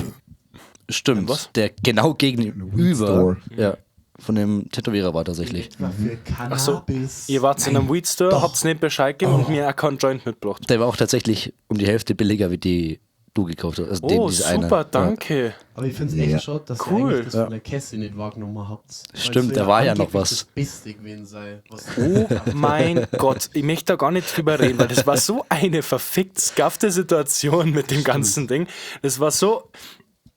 Speaker 2: Stimmt.
Speaker 1: Was?
Speaker 2: Der genau gegenüber
Speaker 3: Weed Store.
Speaker 2: ja, von dem Tätowierer war tatsächlich.
Speaker 4: Etwa für
Speaker 1: Ach so,
Speaker 4: Cannabis.
Speaker 1: ihr wart in einem Weed Store, habt's nicht Bescheid gegeben und mir auch keinen Joint mitgebracht.
Speaker 2: Der war auch tatsächlich um die Hälfte billiger, wie die du gekauft hast. Also den,
Speaker 1: Oh,
Speaker 2: diese eine.
Speaker 1: super,
Speaker 2: Ja.
Speaker 1: danke.
Speaker 4: Aber ich finde es echt
Speaker 3: Ja.
Speaker 4: schade, dass
Speaker 1: Cool.
Speaker 4: ihr eigentlich das von der Cassie nicht wahrgenommen habt. Weil
Speaker 2: Stimmt,
Speaker 4: es
Speaker 2: da
Speaker 4: soll
Speaker 2: war ja noch
Speaker 4: angeblich
Speaker 2: was.
Speaker 4: Das Beste gewesen sei. Was
Speaker 1: Oh mein Gott, ich möchte da gar nicht drüber reden, weil das war so eine verfickt skaffte Situation mit dem ganzen Ding. Das war so,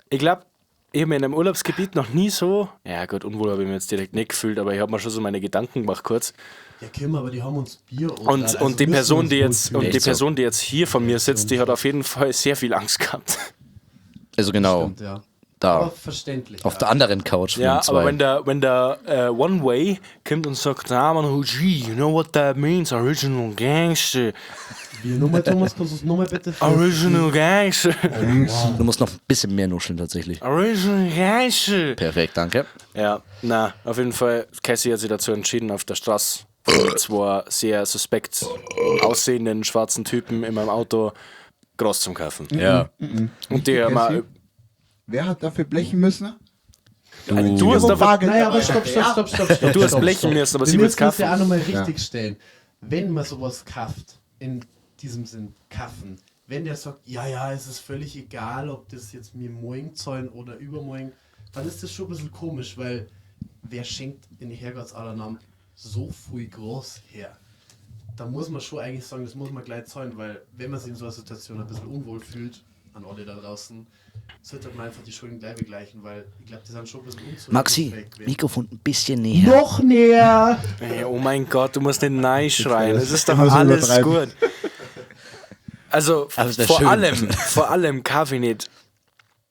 Speaker 1: ich glaube, ich habe mir in einem Urlaubsgebiet noch nie so, ja gut, unwohl habe ich mir jetzt direkt nicht gefühlt, aber ich habe mir schon so meine Gedanken gemacht kurz.
Speaker 4: Ja, Kim, aber die haben uns Bier
Speaker 1: Und,
Speaker 4: also
Speaker 1: und die
Speaker 4: müssen
Speaker 1: Person,
Speaker 4: uns
Speaker 1: die jetzt, und die
Speaker 2: Echt so.
Speaker 1: Person, die jetzt hier von mir sitzt, die hat auf jeden Fall sehr viel Angst gehabt.
Speaker 2: Also genau,
Speaker 4: Stimmt, ja.
Speaker 2: da.
Speaker 4: Aber verständlich.
Speaker 2: Auf
Speaker 4: ja.
Speaker 2: der anderen Couch von
Speaker 1: Ja,
Speaker 2: den zwei.
Speaker 1: aber wenn der One Way kommt und sagt, ah, man, OG, you know what that means, Original Gangster,
Speaker 4: Wie, nochmal, Thomas, kannst du es nochmal bitte für
Speaker 1: Original Gangster,
Speaker 2: Du musst noch ein bisschen mehr nuscheln tatsächlich.
Speaker 1: Original Gangster.
Speaker 2: Perfekt, danke.
Speaker 1: Ja, na, auf jeden Fall, Cassie hat sich dazu entschieden, auf der Straße von zwei sehr suspekt aussehenden schwarzen Typen in meinem Auto groß zum Kaufen.
Speaker 2: Ja.
Speaker 1: Und die haben
Speaker 3: Cassie? Wer hat dafür blechen müssen?
Speaker 1: auch- du hast dafür,
Speaker 3: Bargeld
Speaker 4: Naja, aber
Speaker 3: dabei.
Speaker 4: stopp, stopp, stopp, stopp, stopp.
Speaker 1: Du hast
Speaker 4: stopp,
Speaker 1: blechen
Speaker 4: stopp.
Speaker 1: müssen, aber
Speaker 4: Wir
Speaker 1: sie will's
Speaker 4: müssen es ja auch
Speaker 1: kaufen.
Speaker 4: nochmal richtig stellen. Wenn man sowas kauft, in diesem Sinn kaufen, wenn der sagt, ja, ja, es ist völlig egal, ob das jetzt mir morgen zahlen oder übermorgen, dann ist das schon ein bisschen komisch, weil wer schenkt in Herrgotts aller Namen so viel groß her? Da muss man schon eigentlich sagen, das muss man gleich zahlen, weil wenn man sich in so einer Situation ein bisschen unwohl fühlt, an alle da draußen, sollte man einfach die Schulden gleich begleichen, weil ich glaube, die sind schon ein bisschen unzurechnungsfähig
Speaker 2: Maxi,
Speaker 4: gewesen.
Speaker 2: Mikrofon ein bisschen näher.
Speaker 4: Noch näher!
Speaker 1: Ey, oh mein Gott, du musst nicht nein schreien. Es ist doch
Speaker 3: Immer so
Speaker 1: alles
Speaker 3: übertreiben.
Speaker 1: gut. Also,
Speaker 2: Aber es wär
Speaker 1: vor
Speaker 2: schön.
Speaker 1: allem, vor allem Kaffee nicht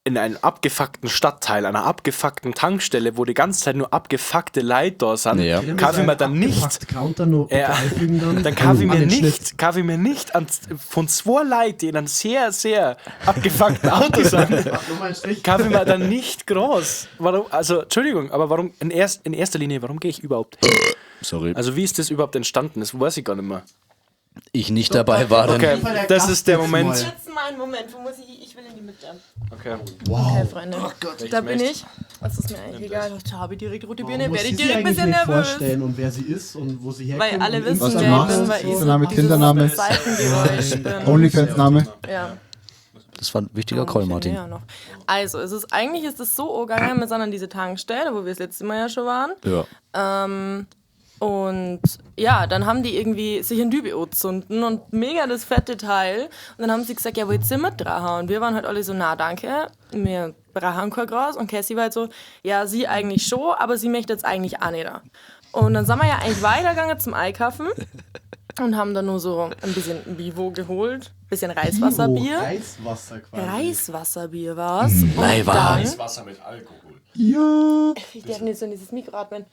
Speaker 1: in einem abgefuckten Stadtteil, einer abgefuckten Tankstelle, wo die ganze Zeit nur abgefuckte Leute da sind,
Speaker 2: Ja.
Speaker 1: kaufe ich mir dann nicht
Speaker 4: Counter noch bitte
Speaker 1: Ja.
Speaker 4: einfügen dann.
Speaker 1: Dann kaufe ich
Speaker 4: An
Speaker 1: mir
Speaker 4: den
Speaker 1: nicht,
Speaker 4: Schnitt.
Speaker 1: kaufe ich mir nicht an, von zwei Leuten, die in einem sehr, sehr abgefuckten Auto sind,
Speaker 4: Nochmal einen Strich.
Speaker 1: kaufe ich mir dann nicht groß. Warum, also, Entschuldigung, aber warum, in erster Linie, warum gehe ich überhaupt hin?
Speaker 2: Sorry.
Speaker 1: Also, wie ist das überhaupt entstanden? Das weiß ich gar nicht mehr.
Speaker 2: Ich nicht dabei war, dann.
Speaker 1: Okay,
Speaker 4: Fall der
Speaker 1: das
Speaker 4: Gast
Speaker 1: ist der
Speaker 4: jetzt
Speaker 1: Moment.
Speaker 4: mal.
Speaker 5: Jetzt mein Moment, wo muss ich? Ich will in die Mitte.
Speaker 1: Okay.
Speaker 4: Wow.
Speaker 5: Okay, Freunde. Da bin
Speaker 1: möchte.
Speaker 5: ich. Das ist mir eigentlich egal. Da habe ich direkt rote
Speaker 4: Warum
Speaker 5: Birne,
Speaker 4: muss
Speaker 5: werde ich
Speaker 4: sie sich
Speaker 5: direkt ein
Speaker 4: eigentlich
Speaker 5: bisschen
Speaker 4: nicht
Speaker 5: nervös.
Speaker 4: vorstellen und wer sie ist und wo sie herkommt.
Speaker 5: Weil alle
Speaker 4: und
Speaker 5: wissen,
Speaker 3: Was du
Speaker 5: wer ich
Speaker 3: machst,
Speaker 5: bin, weil ich so
Speaker 3: Name,
Speaker 5: dieses
Speaker 3: Kindername.
Speaker 5: Seitengeräusch bin.
Speaker 3: Onlyfans-Name.
Speaker 5: Ja.
Speaker 2: Das war ein wichtiger Call, Martin.
Speaker 5: Ja, noch. Also, es ist eigentlich ist es so gegangen, wir sind an diese Tankstelle, wo wir das letzte Mal ja schon waren.
Speaker 2: Ja.
Speaker 5: Und ja, dann haben die irgendwie sich in Dübe gezunden und mega das fette Teil. Und dann haben sie gesagt, ja, wollt ihr mit draha? Und wir waren halt alle so, na danke, wir brauchen kein Gras. Und Cassie war halt so, ja, sie eigentlich schon, aber sie möchte jetzt eigentlich auch nicht. Und dann sind wir ja eigentlich weitergegangen zum Einkaufen und haben dann nur so ein bisschen Bivo geholt, bisschen Reiswasserbier.
Speaker 4: Reiswasser quasi.
Speaker 5: Reiswasserbier war's. Und
Speaker 2: Leiwa.
Speaker 5: dann,
Speaker 1: Wasser mit Alkohol.
Speaker 3: Ja.
Speaker 5: ich darf nicht so in dieses Mikro atmen.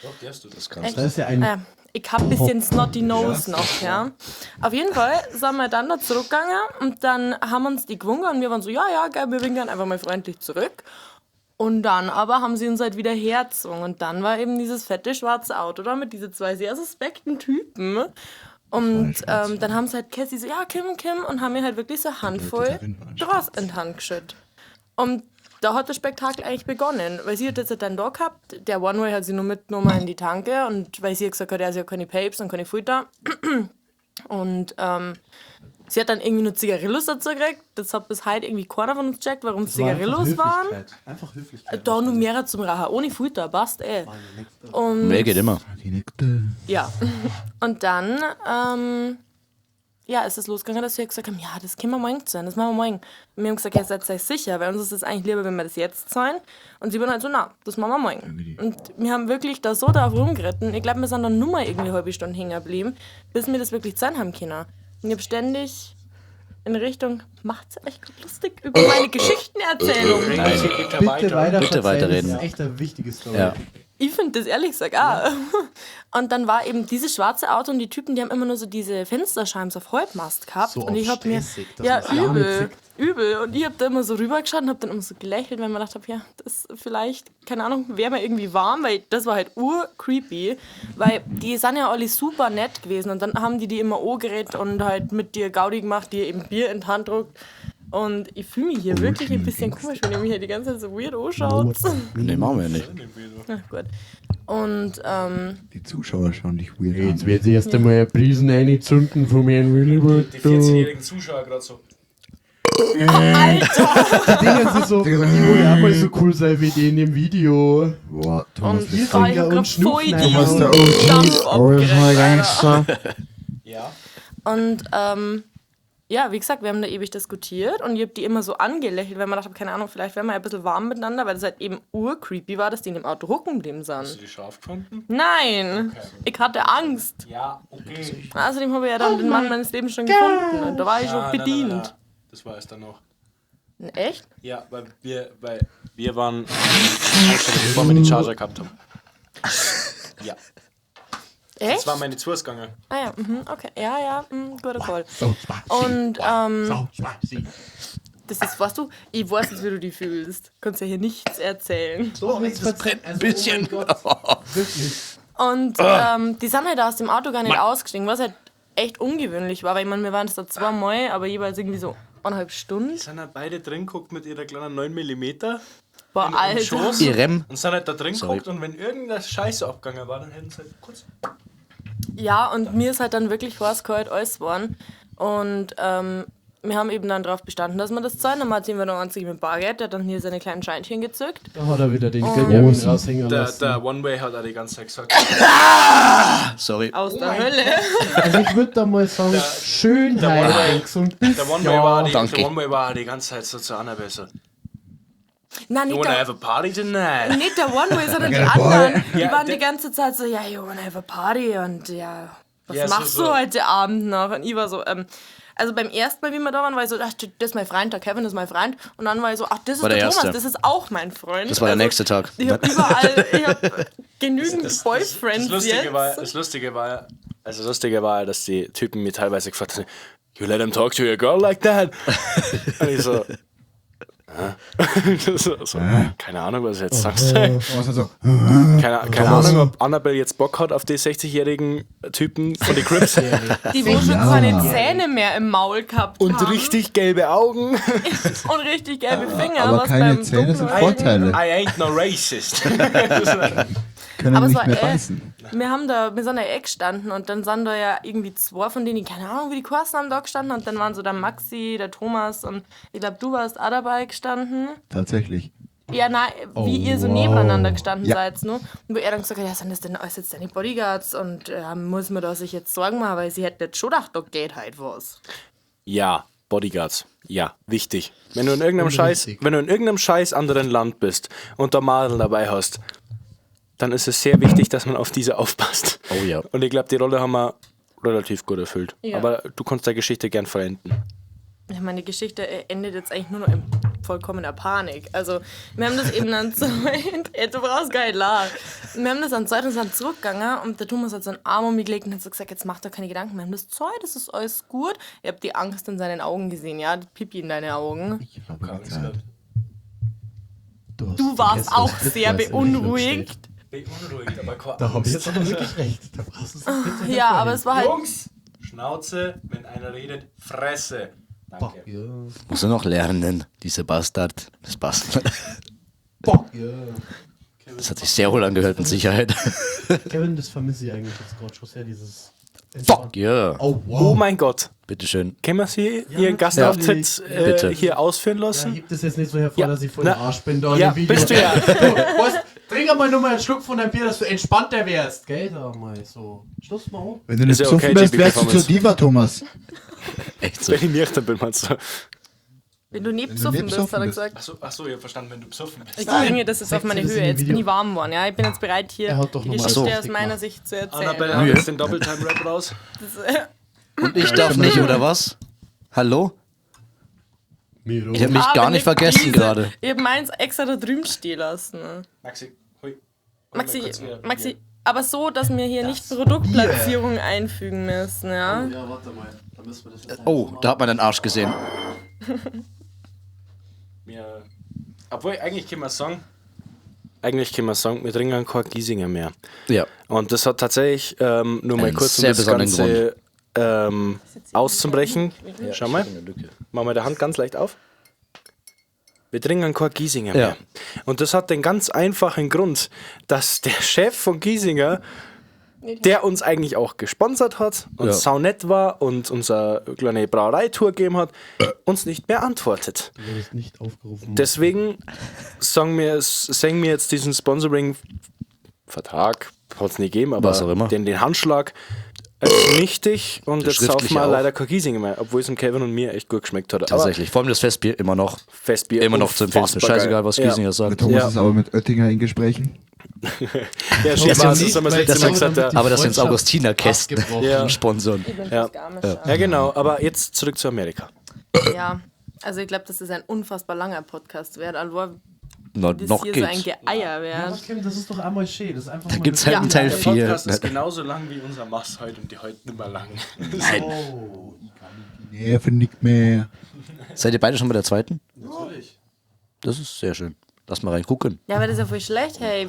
Speaker 1: Doch, darfst du. Das
Speaker 4: Das ist ja ein
Speaker 5: Ich hab bisschen snotty nose noch, ja. Auf jeden Fall sind wir dann da zurückgegangen und dann haben uns die gewunken und wir waren so, ja, ja, geil, wir winken einfach mal freundlich zurück. Und dann aber haben sie uns halt wieder hergezogen und dann war eben dieses fette schwarze Auto da mit diese zwei sehr suspekten Typen. Und dann haben sie halt Cassie so, ja, Kim, Kim, und haben mir halt wirklich so eine Handvoll
Speaker 3: darin waren
Speaker 5: Gras in die Hand geschüttet. Und da hat das Spektakel eigentlich begonnen, weil sie hat jetzt dann da gehabt, der One-Way hat sie nur mitgenommen in die Tanke und weil sie gesagt hat, er hat ja keine Papes und keine Futter. Und sie hat dann irgendwie nur Zigarillos dazu gekriegt. Das hat bis heute irgendwie keiner von uns gecheckt, warum es
Speaker 4: Das war einfach
Speaker 5: Zigarillos waren.
Speaker 4: Höflichkeit. Einfach Höflichkeit.
Speaker 5: Da nur mehrere zum Rauchen, ohne Futter, passt eh. Und
Speaker 2: Mehr geht immer.
Speaker 5: ja. Und dann, ja, ist es losgegangen, dass wir gesagt haben, ja, das können wir morgen zahlen, das machen wir morgen. Und wir haben gesagt, ja, seid euch sicher, weil uns ist es eigentlich lieber, wenn wir das jetzt zahlen. Und sie waren halt so, na, das machen wir morgen. Und wir haben wirklich da so drauf rumgeritten. Ich glaube, wir sind dann nur mal irgendwie eine halbe Stunde hängen geblieben, bis wir das wirklich zahlen haben können. Und ich habe ständig in Richtung, macht's euch grad lustig über meine Geschichtenerzählung.
Speaker 4: Bitte weiter
Speaker 2: Bitte weiterreden.
Speaker 4: Das ist echt eine wichtige Story.
Speaker 2: Ja.
Speaker 5: Ich finde das ehrlich gesagt auch. Und dann war eben dieses schwarze Auto und die Typen, die haben immer nur so diese Fensterscheiben so auf Halbmast gehabt.
Speaker 4: So
Speaker 5: und ich
Speaker 4: auf
Speaker 5: hab mir
Speaker 4: stressig, dass
Speaker 5: ja
Speaker 4: man's ja nicht
Speaker 5: übel,
Speaker 4: sieht.
Speaker 5: übel. Und ich hab da immer so rübergeschaut und hab dann immer so gelächelt, weil man gedacht hab, ja, das vielleicht, keine Ahnung, wäre mir irgendwie warm, weil das war halt urcreepy, weil die sind ja alle super nett gewesen und dann haben die die immer angeredet und halt mit dir Gaudi gemacht, die eben Bier in die Hand druckt. Und ich fühle mich hier wirklich ein bisschen komisch, wenn ihr mich hier die ganze Zeit so weird anschaut.
Speaker 2: Nee, machen wir ja nicht.
Speaker 5: Na gut. Und
Speaker 3: Die Zuschauer schauen dich weird
Speaker 4: Jetzt
Speaker 3: an.
Speaker 4: wird sie erst einmal eine Prisen einzünden von mir in Willywood.
Speaker 1: Die 14-jährigen Zuschauer gerade so.
Speaker 5: Alter!
Speaker 4: Die Dinger sind so, ich will ja auch mal so cool sein wie die in dem Video.
Speaker 3: Boah, Thomas
Speaker 5: Und
Speaker 3: ist
Speaker 5: oh, ich
Speaker 4: Finger
Speaker 5: hab
Speaker 4: und
Speaker 5: grad voll
Speaker 4: Schnupfen.
Speaker 5: die
Speaker 3: Thomas der OG,
Speaker 5: Dampf
Speaker 3: Original
Speaker 5: abgekriegt, Alter.
Speaker 3: Gangster.
Speaker 1: Ja.
Speaker 5: Und ja, wie gesagt, wir haben da ewig diskutiert und ich hab die immer so angelächelt, weil man dachte, keine Ahnung, vielleicht wären wir ja ein bisschen warm miteinander, weil das halt eben urcreepy war, dass die in dem Auto hucken geblieben sind.
Speaker 1: Hast du die scharf gefunden?
Speaker 5: Nein, ich hatte Angst.
Speaker 1: Ja, okay.
Speaker 5: Außerdem habe ich ja dann den Mann meines Lebens schon gefunden und da war ich schon
Speaker 1: Ah,
Speaker 5: bedient.
Speaker 1: Nein, nein, nein. Das war es dann noch.
Speaker 5: Echt?
Speaker 1: Ja, weil wir waren, bevor wir den Charger gehabt haben. Ja.
Speaker 5: Echt?
Speaker 1: Das war meine Zusatzgange.
Speaker 5: Ah ja, mhm, okay. Ja, ja, guter Call.
Speaker 4: So spicy.
Speaker 5: Und
Speaker 4: So spicy.
Speaker 5: das ist, weißt du, ich weiß jetzt, wie du die fühlst. Kannst ja hier nichts erzählen.
Speaker 4: So, das brennt
Speaker 2: ein bisschen.
Speaker 4: Oh mein Gott. Wirklich.
Speaker 5: Und die sind halt aus dem Auto gar nicht ausgestiegen, was halt echt ungewöhnlich war, weil ich meine, wir waren jetzt da zweimal, aber jeweils irgendwie so 1,5 Stunden.
Speaker 1: Sind halt beide drin geguckt mit ihrer kleinen 9 mm
Speaker 5: Boah,
Speaker 1: im
Speaker 5: Alter.
Speaker 1: Schoß.
Speaker 2: Irem.
Speaker 1: Und sind halt da drin
Speaker 2: Sorry.
Speaker 1: geguckt und wenn irgendeine Scheiße abgegangen war, dann hätten sie halt kurz.
Speaker 5: Ja, und mir ist halt dann wirklich heiß kalt alles geworden. Und wir haben eben dann darauf bestanden, dass wir das zahlen. Der Martin war der Einzige mit Bargeld, der hat dann hier seine kleinen Scheinchen gezückt.
Speaker 4: Da hat er wieder den Benjamin raushängen
Speaker 1: Der,
Speaker 4: lassen.
Speaker 1: der One Way hat auch die ganze Zeit gesagt.
Speaker 2: Sorry.
Speaker 5: Aus der Hölle.
Speaker 4: Also ich würde da mal sagen, Schönheit
Speaker 1: One-Way-
Speaker 4: gesund bist.
Speaker 1: Der One Way war die,
Speaker 2: Danke.
Speaker 1: der One Way war die ganze Zeit so zu Annabelle so.
Speaker 5: Nein,
Speaker 1: You
Speaker 5: nicht
Speaker 1: wanna
Speaker 5: der,
Speaker 1: have a party tonight?
Speaker 5: nicht der One Way, sondern die
Speaker 3: Gonna party.
Speaker 5: anderen. Die
Speaker 1: Ja,
Speaker 5: waren
Speaker 1: der-
Speaker 5: die ganze Zeit so, ja, you wanna have a party und ja, was
Speaker 1: Ja, so-
Speaker 5: machst
Speaker 1: so.
Speaker 5: du heute Abend noch? Und ich war so, also beim ersten Mal, wie wir da waren, war ich so, ach, das ist mein Freund, der Kevin ist mein Freund. Und dann war ich so, ach, das ist
Speaker 2: War
Speaker 5: der,
Speaker 2: der
Speaker 5: Thomas,
Speaker 2: erste.
Speaker 5: das ist auch mein Freund.
Speaker 2: Das war der
Speaker 5: Also,
Speaker 2: nächste Tag.
Speaker 5: Ich habe überall, ich hab genügend Boyfriends
Speaker 1: Das Lustige
Speaker 5: jetzt.
Speaker 1: war, das Lustige war, also das Lustige war, dass die Typen mir teilweise gefragt haben, you let him talk to your girl like that? Und ich so, hä? so, so, keine Ahnung, was ich jetzt sagen soll.
Speaker 3: Thomas hat so,
Speaker 1: Keine Ahnung, ob Annabelle jetzt Bock hat auf die 60-jährigen Typen von den Crips
Speaker 5: Die, wo schon keine Zähne mehr im Maul gehabt
Speaker 1: und
Speaker 5: haben.
Speaker 1: richtig gelbe Augen.
Speaker 5: Und richtig gelbe Finger.
Speaker 3: aber
Speaker 5: was
Speaker 3: keine
Speaker 5: beim
Speaker 3: Zähne sind
Speaker 5: Dunkeln-
Speaker 3: Vorteile.
Speaker 1: I ain't no racist.
Speaker 3: Können
Speaker 5: Aber es
Speaker 3: nicht
Speaker 5: war
Speaker 3: mehr
Speaker 5: echt-
Speaker 3: beißen.
Speaker 5: Wir sind da eh gestanden und dann sind da ja irgendwie zwei von denen, die keine Ahnung, wie die geheißen haben, da gestanden. Und dann waren so der Maxi, der Thomas und ich glaube, du warst auch dabei gestanden.
Speaker 3: Tatsächlich.
Speaker 5: Ja, nein, wie
Speaker 4: Oh,
Speaker 5: ihr so
Speaker 4: wow.
Speaker 5: nebeneinander gestanden
Speaker 3: Ja.
Speaker 5: seid, ne? Und wo er dann gesagt hat, ja, sind das denn alles jetzt deine Bodyguards und muss man da sich jetzt Sorgen machen, weil sie hätten jetzt schon gedacht, da geht halt was.
Speaker 1: Ja, Bodyguards. Ja, wichtig. Wenn du in irgendeinem Scheiß,
Speaker 4: Wichtig.
Speaker 1: wenn du in irgendeinem Scheiß anderen Land bist und da Madeln dabei hast, dann ist es sehr wichtig, dass man auf diese aufpasst.
Speaker 2: Oh ja.
Speaker 1: Und ich glaube, die Rolle haben wir relativ gut erfüllt.
Speaker 5: Ja.
Speaker 1: Aber du kannst der Geschichte gern vollenden.
Speaker 5: Ja, meine Geschichte endet jetzt eigentlich nur noch in vollkommener Panik. Also, wir haben das eben dann zweit. Ey, du brauchst gar nicht lachen. Wir haben das dann zweit und sind zurückgegangen und der Thomas hat seinen Arm um mich gelegt und hat so gesagt, jetzt mach doch keine Gedanken mehr. Wir haben das Zeug, das ist alles gut. Ich hab die Angst in seinen Augen gesehen, ja, die Pipi in deine Augen.
Speaker 3: Ich habe Zeit.
Speaker 5: Du warst auch sehr beunruhigt.
Speaker 1: Beunruhigt, aber keine
Speaker 4: Da habe ich jetzt aber wirklich recht. Da brauchst du es nicht
Speaker 5: Ja, aber es war halt.
Speaker 1: Jungs, Schnauze, wenn einer redet, Fresse. Danke.
Speaker 4: Ja.
Speaker 2: Muss er noch lernen, dieser Bastard. Das passt.
Speaker 4: Bock, ja.
Speaker 2: Das hat sich sehr wohl angehört, mit Sicherheit.
Speaker 4: Kevin, das vermisse ich eigentlich jetzt gerade schon sehr, dieses.
Speaker 2: Fuck yeah.
Speaker 4: Oh, wow.
Speaker 1: Oh mein Gott.
Speaker 2: Bitteschön.
Speaker 1: Können wir Sie
Speaker 4: Ja,
Speaker 1: Ihren Gastauftritt
Speaker 2: Bitte.
Speaker 1: hier ausführen
Speaker 4: Ja,
Speaker 1: lassen?
Speaker 4: hebt das jetzt nicht so hervor,
Speaker 1: Ja.
Speaker 4: dass ich voll
Speaker 1: Na,
Speaker 4: der Arsch bin da in
Speaker 1: ja,
Speaker 4: dem Video.
Speaker 1: bist du ja.
Speaker 4: Du, weißt, trink einmal nur mal einen Schluck von deinem Bier, dass du entspannter wärst, gell? Da mal so. Schluss mal hoch.
Speaker 3: Wenn du nicht
Speaker 1: Ist ja okay,
Speaker 3: besoffen wärst,
Speaker 1: JB
Speaker 3: wärst du zur
Speaker 1: Performance.
Speaker 3: Diva, Thomas.
Speaker 2: Echt so.
Speaker 1: Wenn ich nüchtern bin, meinst du?
Speaker 5: Wenn du nicht
Speaker 3: Wenn du
Speaker 5: besoffen
Speaker 3: nicht
Speaker 5: bist, hat
Speaker 3: besoffen
Speaker 5: er
Speaker 3: bist.
Speaker 5: gesagt.
Speaker 1: Achso, ach so, ich hab verstanden, wenn du besoffen bist.
Speaker 5: Ich bringe das jetzt auf
Speaker 4: Sagt
Speaker 5: meine
Speaker 4: sie das in
Speaker 5: Höhe.
Speaker 4: dem
Speaker 5: Jetzt bin
Speaker 4: Video?
Speaker 5: ich warm geworden, ja. Ich bin jetzt bereit, hier
Speaker 4: Er hat doch
Speaker 5: die
Speaker 4: noch mal
Speaker 5: Geschichte
Speaker 4: richtig
Speaker 5: aus meiner
Speaker 4: gemacht.
Speaker 5: Sicht zu erzählen.
Speaker 1: Annabelle hat jetzt den Doppeltime-Rap raus.
Speaker 2: Und ich darf nicht, oder was? Hallo?
Speaker 4: Miro.
Speaker 2: Ich habe mich
Speaker 5: Aber
Speaker 2: gar nicht vergessen
Speaker 5: diese.
Speaker 2: gerade.
Speaker 5: Ich hab meins extra da drüben stehen lassen.
Speaker 1: Maxi, hui.
Speaker 5: Maxi,
Speaker 1: Hol mal kurz wieder
Speaker 5: Maxi,
Speaker 1: Bier.
Speaker 5: aber so, dass wir hier nicht Produktplatzierung einfügen müssen, ja?
Speaker 4: Ja, warte mal. Da müssen wir das jetzt
Speaker 2: Oh, da hat man den Arsch gesehen.
Speaker 1: Mir, obwohl, eigentlich können wir sagen, wir trinken kein Giesinger mehr.
Speaker 2: Ja.
Speaker 1: Und das hat tatsächlich, nur mal
Speaker 2: Einen
Speaker 1: kurz um
Speaker 2: sehr
Speaker 1: das
Speaker 2: besonderen
Speaker 1: Ganze auszubrechen. Schau mal. Machen wir die Hand ganz leicht auf. Wir trinken kein Giesinger mehr. Und das hat den ganz einfachen Grund, dass der Chef von Giesinger, der uns eigentlich auch gesponsert hat und saunett war und unser kleine Brauereitour gegeben hat, uns nicht mehr antwortet.
Speaker 4: Du wurdest nicht aufgerufen.
Speaker 1: Deswegen sagen wir, singen wir jetzt diesen Sponsoring-Vertrag, hat es nicht gegeben, aber
Speaker 2: Was auch immer.
Speaker 1: Den Handschlag als nichtig und jetzt saufen
Speaker 2: schriftliche
Speaker 1: wir
Speaker 2: auch.
Speaker 1: leider kein Giesinger mehr, obwohl es dem Kevin und mir echt gut geschmeckt hat.
Speaker 2: Tatsächlich. Vor allem das Festbier immer noch.
Speaker 1: Aber Festbier.
Speaker 2: Immer noch zu empfehlen. Ist mir
Speaker 1: unfassbar
Speaker 2: scheißegal,
Speaker 1: geil.
Speaker 2: was Giesinger
Speaker 3: Der
Speaker 2: sagt.
Speaker 3: Thomas
Speaker 1: Ja.
Speaker 3: ist aber mit Oettinger in Gesprächen.
Speaker 1: Ja, schön,
Speaker 2: Das
Speaker 1: war es,
Speaker 2: sind-
Speaker 1: das haben wir das letzte Mal gesagt. Ja.
Speaker 2: Aber das sind Augustinerkästen
Speaker 1: Ja.
Speaker 2: sponsoren.
Speaker 5: Ich bin
Speaker 1: Ja.
Speaker 5: fast gar nicht
Speaker 1: Ja, genau, aber jetzt zurück zu Amerika.
Speaker 5: Ja, also ich glaube, das ist ein unfassbar langer Podcast wird. Also,
Speaker 2: Na,
Speaker 5: das
Speaker 2: noch
Speaker 5: hier so ein
Speaker 2: geht's.
Speaker 5: Geeier
Speaker 4: Ja,
Speaker 5: wird.
Speaker 4: Kim, das ist doch einmal schön. Das ist einfach
Speaker 2: Da
Speaker 4: mal
Speaker 2: gibt's
Speaker 4: eine-
Speaker 2: halt einen Teil
Speaker 1: Der
Speaker 2: 4.
Speaker 1: Podcast ist genauso lang wie unser Mass heute und die heute nicht mehr lang.
Speaker 4: Oh,
Speaker 3: Die Nerven nicht mehr.
Speaker 2: Seid ihr beide schon bei der zweiten?
Speaker 4: natürlich.
Speaker 2: Das ist sehr schön. Lass mal reingucken.
Speaker 5: Ja, aber das ist ja voll schlecht, hey.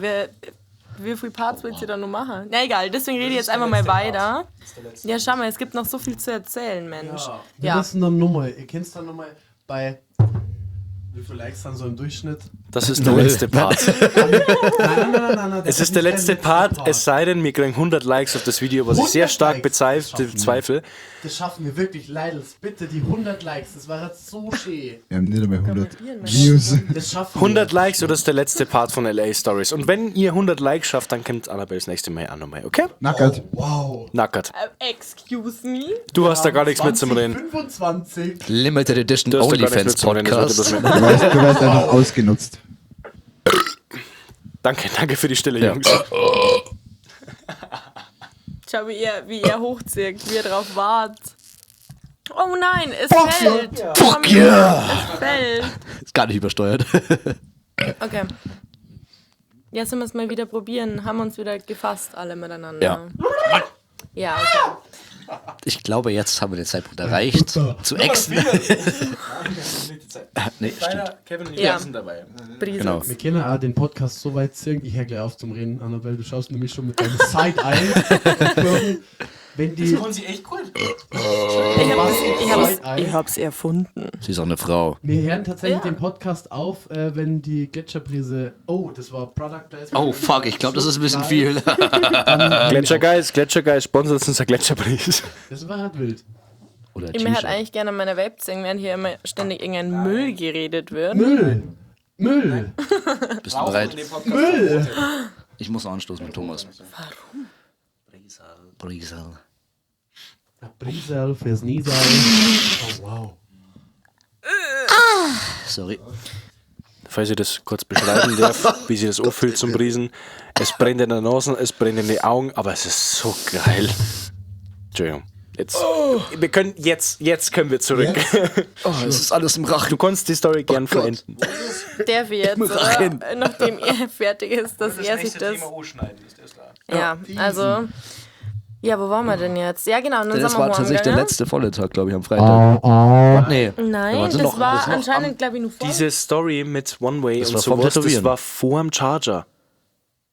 Speaker 5: Wie viele Parts willst du da noch machen? Na egal, deswegen rede ich jetzt einfach mal weiter. Ja, schau mal, es gibt noch so viel zu erzählen, Mensch.
Speaker 4: Ja. Wir
Speaker 5: Ja.
Speaker 4: müssen dann nochmal, ihr kennt dann nochmal bei wie viele Likes dann so im Durchschnitt?
Speaker 1: Das ist der letzte Part.
Speaker 4: Nein, das
Speaker 1: Es ist der
Speaker 4: nicht
Speaker 1: letzte Part, es sei denn, wir kriegen 100 Likes auf das Video, was ich sehr
Speaker 4: 100
Speaker 1: stark
Speaker 4: Likes.
Speaker 1: bezweifle.
Speaker 4: Das schaffen wir wirklich, Leidels. Bitte die 100 Likes, das war jetzt so schön.
Speaker 3: Wir haben nicht einmal 100
Speaker 5: probieren, meine
Speaker 3: Views.
Speaker 4: Das schaffen
Speaker 1: 100
Speaker 4: wir.
Speaker 1: Likes oder ist der letzte Part von LA Stories. Und wenn ihr 100 Likes schafft, dann kommt Annabelle das nächste Mal auch nochmal, okay?
Speaker 3: Nackert.
Speaker 4: Wow.
Speaker 1: Nackert.
Speaker 5: Excuse me?
Speaker 1: Du hast da gar nichts mit zum Reden.
Speaker 4: 25.
Speaker 2: Limited Edition
Speaker 1: Du hast da gar nichts
Speaker 2: OnlyFans
Speaker 1: mit zum Reden. Das
Speaker 2: Podcast.
Speaker 1: wird bloß mehr.
Speaker 3: Du weißt einfach ausgenutzt.
Speaker 1: Danke, danke für die Stille,
Speaker 2: Ja.
Speaker 1: Jungs.
Speaker 5: Schau, wie er hochzirkt, wie er drauf wartet. Oh nein, es fällt.
Speaker 2: Fuck yeah!
Speaker 5: Es fällt.
Speaker 2: Ist gar nicht übersteuert.
Speaker 5: Okay. Jetzt sollen wir es mal wieder probieren. Haben uns wieder gefasst, alle miteinander.
Speaker 2: Ja.
Speaker 5: Ja, okay.
Speaker 2: Ich glaube, jetzt haben wir den Zeitpunkt erreicht. Zu exen. Nee, stimmt.
Speaker 1: Kevin und
Speaker 5: Ja.
Speaker 1: sind dabei.
Speaker 5: Brisels.
Speaker 2: Genau.
Speaker 4: Wir können auch den Podcast so weit ziehen, ich höre gleich auf zum Reden, Annabelle, du schaust nämlich schon mit deinem Side-Eye. Wenn die.
Speaker 1: sie echt gut.
Speaker 5: Ich hab's erfunden.
Speaker 2: Sie ist auch eine Frau.
Speaker 4: Wir hören tatsächlich
Speaker 5: Ja.
Speaker 4: den Podcast auf, wenn die Gletscherprise. Oh, das war Product Placement.
Speaker 2: Oh fuck, ich glaube, das ist ein bisschen viel.
Speaker 1: Gletschergeist, Gletschergeist sponsert uns der Gletscherpreis.
Speaker 4: Das war halt wild.
Speaker 2: Oder
Speaker 5: Ich möchte halt
Speaker 2: T-Shirt.
Speaker 5: eigentlich gerne an meiner Vape singen, während hier immer ständig irgendein Müll geredet wird.
Speaker 4: Müll! Müll!
Speaker 2: Bist du bereit?
Speaker 4: Müll!
Speaker 2: Ich muss noch anstoßen mit Thomas. Warum? Brisal.
Speaker 4: Brisal fürs Niesal. Oh, wow.
Speaker 2: Sorry.
Speaker 1: Falls ich das kurz beschreiben darf, wie sich das anfühlt zum Brisen. Es brennt in der Nase, es brennt in die Augen, aber es ist so geil. Entschuldigung. Jetzt, wir können, jetzt können wir zurück.
Speaker 2: Oh, es ist alles im Rachen.
Speaker 1: Du kannst die Story gern
Speaker 2: Oh Gott.
Speaker 1: vollenden.
Speaker 5: Der wird jetzt, oder?
Speaker 2: Rachen.
Speaker 5: Nachdem er fertig ist, dass er sich das. Ja, also. Ja, wo waren wir denn jetzt? Ja, genau. Und dann
Speaker 2: Das
Speaker 5: sind wir
Speaker 2: war tatsächlich der
Speaker 5: heimgegangen.
Speaker 2: letzte volle Tag, glaube ich, am Freitag. Nee.
Speaker 5: Nein,
Speaker 2: Wir sind
Speaker 5: das
Speaker 2: noch-
Speaker 5: war
Speaker 2: wir sind noch
Speaker 5: anscheinend, glaube ich, nur vor.
Speaker 1: Diese Story mit One Way
Speaker 2: Das
Speaker 1: und
Speaker 2: war vorm
Speaker 1: sowas, das
Speaker 2: Tätowieren.
Speaker 1: war vor dem Charger.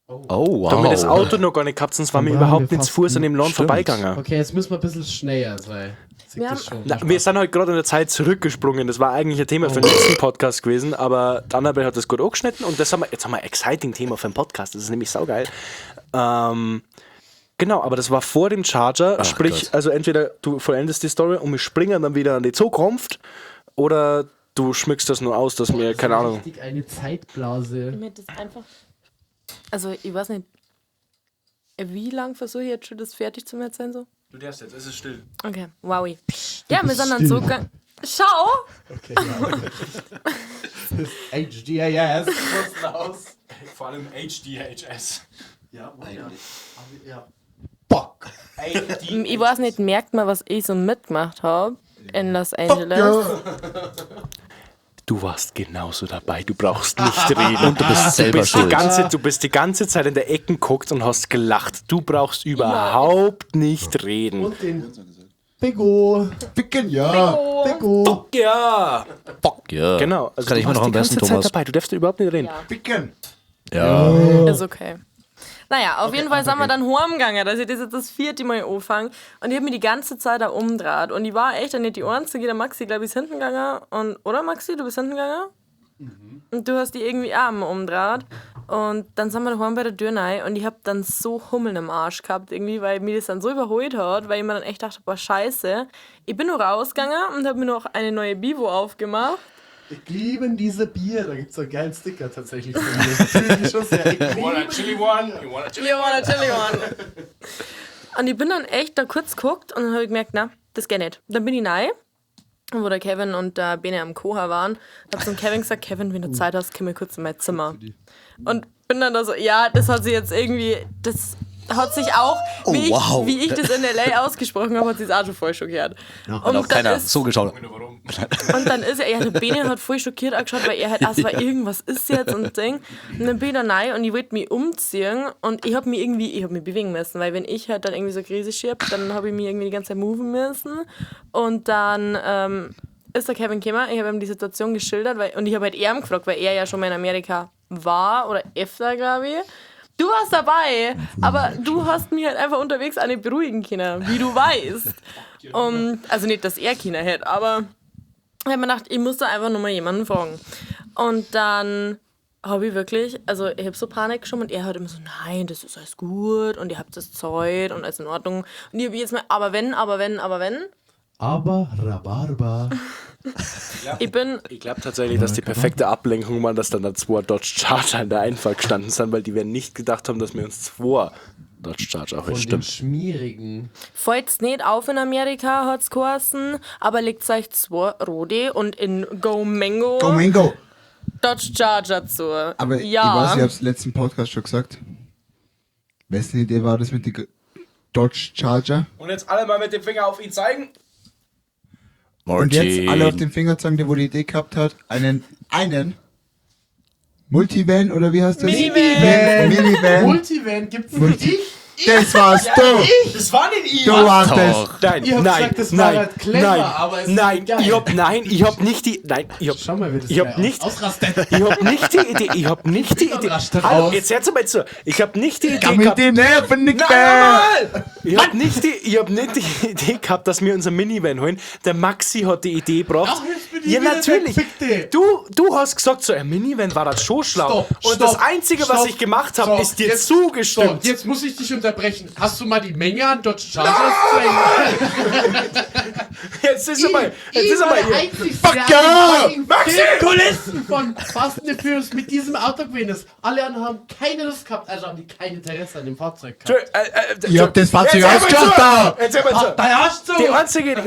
Speaker 2: Oh, wow.
Speaker 1: Da haben wir das Auto noch gar nicht gehabt, sonst waren wir
Speaker 4: Dann waren
Speaker 1: überhaupt
Speaker 4: wir
Speaker 1: nicht zu
Speaker 4: fast
Speaker 1: Fuß an dem Land
Speaker 2: Stimmt.
Speaker 1: vorbeigegangen.
Speaker 4: Okay, jetzt müssen wir ein bisschen schneller sein. Sieht
Speaker 5: Wir
Speaker 4: das schon.
Speaker 1: Na, wir sind halt gerade in der Zeit zurückgesprungen. Das war eigentlich ein Thema für den letzten Podcast gewesen, aber die Annabelle hat das gut angeschnitten und das haben wir, jetzt haben wir ein exciting Thema für den Podcast. Das ist nämlich saugeil. Genau, aber das war vor dem Charger, sprich,
Speaker 2: Gott.
Speaker 1: also entweder du vollendest die Story und wir springen dann wieder an die Zukunft oder du schmückst das nur aus, dass wir, keine Ahnung.
Speaker 4: Richtig eine Zeitblase.
Speaker 5: Mir das einfach. Also, ich weiß nicht, wie lange versuche ich jetzt schon, das fertig zu erzählen? So?
Speaker 1: Du darfst jetzt, es ist still.
Speaker 5: Okay, wowi. Ja, wir sind dann so gegangen. Schau!
Speaker 4: Okay, ja. Das HDIS. raus.
Speaker 1: Vor allem HDHS.
Speaker 4: Ja, ja. Ja. Fuck.
Speaker 5: Ich weiß nicht, merkt man, was ich so mitgemacht habe in Los Angeles?
Speaker 1: Du warst genauso dabei, du brauchst nicht reden.
Speaker 2: Und du bist selber
Speaker 1: bist die
Speaker 2: schuld.
Speaker 1: ganze, du bist die ganze Zeit in der Ecke geguckt und hast gelacht. Du brauchst überhaupt nicht reden.
Speaker 4: Und den Bigo.
Speaker 3: Ficken, ja.
Speaker 4: Bigo.
Speaker 1: Ja,
Speaker 2: Fuck yeah.
Speaker 1: genau.
Speaker 2: Das kann
Speaker 1: du
Speaker 2: ich immer
Speaker 1: warst
Speaker 2: noch am
Speaker 1: die ganze
Speaker 2: besten,
Speaker 1: Zeit
Speaker 2: Thomas.
Speaker 1: dabei. Du darfst überhaupt nicht reden.
Speaker 3: Ficken.
Speaker 2: Ja.
Speaker 5: Ist okay. Naja, auf jeden Fall sind wir dann heimgegangen, dass ich das jetzt das vierte Mal anfange. Und ich habe mich die ganze Zeit da umgedreht. Und ich war echt dann nicht die Einzige. Der Maxi, glaube ich, ist hinten gegangen. Und, oder Maxi, du bist hinten gegangen? Und du hast die irgendwie auch am umgedreht. Und dann sind wir daheim bei der Tür rein und ich hab dann so Hummeln im Arsch gehabt, irgendwie, weil mir das dann so überholt hat, weil ich mir dann echt dachte, boah, scheiße. Ich bin nur rausgegangen und hab mir noch eine neue Bivo aufgemacht.
Speaker 4: Ich liebe diese Bier. Da gibt es so einen geilen Sticker tatsächlich von mir. Das fühl ich schon sehr. Ich liebe
Speaker 1: Chili one? You want a chili
Speaker 5: You want a chili one. Und ich bin dann echt da kurz geguckt und dann habe ich gemerkt, na, das geht nicht. Dann bin ich rein, wo der Kevin und der Bene am Koha waren. Hab zum Kevin gesagt, Kevin, wenn du Zeit hast, komm mal kurz in mein Zimmer. Und bin dann da so, ja, das hat sich jetzt irgendwie, das hat sich auch, wie,
Speaker 2: wow.
Speaker 5: ich, wie ich das in L.A. ausgesprochen habe, hat sich auch schon voll schockiert.
Speaker 2: Hat
Speaker 5: Und
Speaker 2: auch
Speaker 5: dann
Speaker 2: keiner
Speaker 5: ist-
Speaker 2: so geschaut.
Speaker 5: Und dann ist er, ja, der Bene hat voll schockiert angeschaut, weil er halt, ah, es war irgendwas ist jetzt und Ding. Und dann bin ich da rein und ich wollte mich umziehen und ich hab mich irgendwie, ich hab mich bewegen müssen, weil wenn ich halt dann irgendwie so Krise schieb, dann habe ich mich irgendwie die ganze Zeit moven müssen. Und dann ist der Kevin gekommen, ich habe ihm die Situation geschildert, weil, und ich habe halt ihn gefragt, weil er ja schon mal in Amerika war oder öfter, glaube ich. Du warst dabei, aber du hast mich halt einfach unterwegs auch nicht beruhigen können, wie du weißt. Und, also nicht, dass er Kinder hätte, aber ich habe mir gedacht, ich muss da einfach nur mal jemanden fragen. Und dann habe ich wirklich, also ich habe so Panik geschoben und er hat immer so, nein, das ist alles gut und ihr habt das Zeug und alles in Ordnung. Und ich habe jetzt mal, aber wenn, aber wenn, aber wenn.
Speaker 4: Aber Rhabarber.
Speaker 5: Ich bin,
Speaker 1: Ich glaube tatsächlich, dass die perfekte Ablenkung war, dass dann da zwei Dodge Charger in der Einfahrt gestanden sind, weil die werden nicht gedacht haben, dass wir uns zwei Dodge Charger holen.
Speaker 4: Von den
Speaker 1: Stimmt.
Speaker 4: schmierigen.
Speaker 5: fällt's nicht auf in Amerika, hat's geheißen, aber legt euch zwei Rode und in Go Mango
Speaker 3: Go Mango!
Speaker 5: Dodge Charger zu.
Speaker 3: Aber
Speaker 5: ja.
Speaker 3: ich weiß, ich hab's im letzten Podcast schon gesagt. Wessen Idee war das mit dem Dodge Charger?
Speaker 1: Und jetzt alle mal mit dem Finger auf ihn zeigen.
Speaker 3: Und jetzt alle auf den Finger zeigen, der wo die Idee gehabt hat, einen Multivan oder wie heißt das?
Speaker 5: Minivan.
Speaker 3: Minivan.
Speaker 4: Multivan gibt's nicht. Ich?
Speaker 3: Das warst du!
Speaker 1: Das war nicht ich!
Speaker 3: Du warst es!
Speaker 2: Doch.
Speaker 1: Nein,
Speaker 4: Ihr habt
Speaker 1: nein,
Speaker 4: gesagt, das war
Speaker 1: nein,
Speaker 4: halt clever,
Speaker 1: nein,
Speaker 4: aber es ist
Speaker 1: nein,
Speaker 4: geil.
Speaker 1: ich hab, nein, ich hab nicht die, nein, ich hab,
Speaker 4: Schau mal, wie das
Speaker 1: ich hab
Speaker 4: gleich
Speaker 1: nicht,
Speaker 4: ausrastet.
Speaker 1: ich hab nicht die Idee, ich hab nicht die Idee.
Speaker 4: Rastet
Speaker 1: Hallo,
Speaker 4: aus.
Speaker 1: jetzt hört's mal zu. Ich hab nicht die Idee
Speaker 3: Mit
Speaker 1: gehabt.
Speaker 3: dem Nerven nicht
Speaker 1: Nein,
Speaker 3: mehr!
Speaker 1: mal! Ich hab nicht die, Idee gehabt, dass wir unser Minivan holen. Der Maxi hat die Idee gebracht.
Speaker 4: Ach, jetzt bin ich
Speaker 1: ja,
Speaker 4: wieder der
Speaker 1: natürlich.
Speaker 4: Gefickte.
Speaker 1: Du hast gesagt, so ein Minivan war das schon schlau.
Speaker 4: Stopp,
Speaker 1: Und
Speaker 4: stopp,
Speaker 1: das Einzige, was
Speaker 4: stopp,
Speaker 1: ich gemacht habe,
Speaker 4: so,
Speaker 1: ist dir
Speaker 4: jetzt-
Speaker 1: zugestimmt.
Speaker 4: So, jetzt muss ich dich unterbrechen. Hast du mal die Menge an Dodge Chargers gesehen?
Speaker 1: Jetzt ist er mal, jetzt ist er mal hier.
Speaker 4: Fuck
Speaker 3: yeah!
Speaker 4: Maxi! Kulissen von Fast and the Furious mit diesem Auto gewesen ist. Alle anderen haben keine Lust gehabt, also haben die kein Interesse an dem Fahrzeug gehabt.
Speaker 3: Ich hab das Fahrzeug
Speaker 1: Jetzt hör mal zu!
Speaker 3: ausgeschaut da!
Speaker 1: Jetzt hör mal zu!
Speaker 4: Dein Arsch zu!
Speaker 1: Die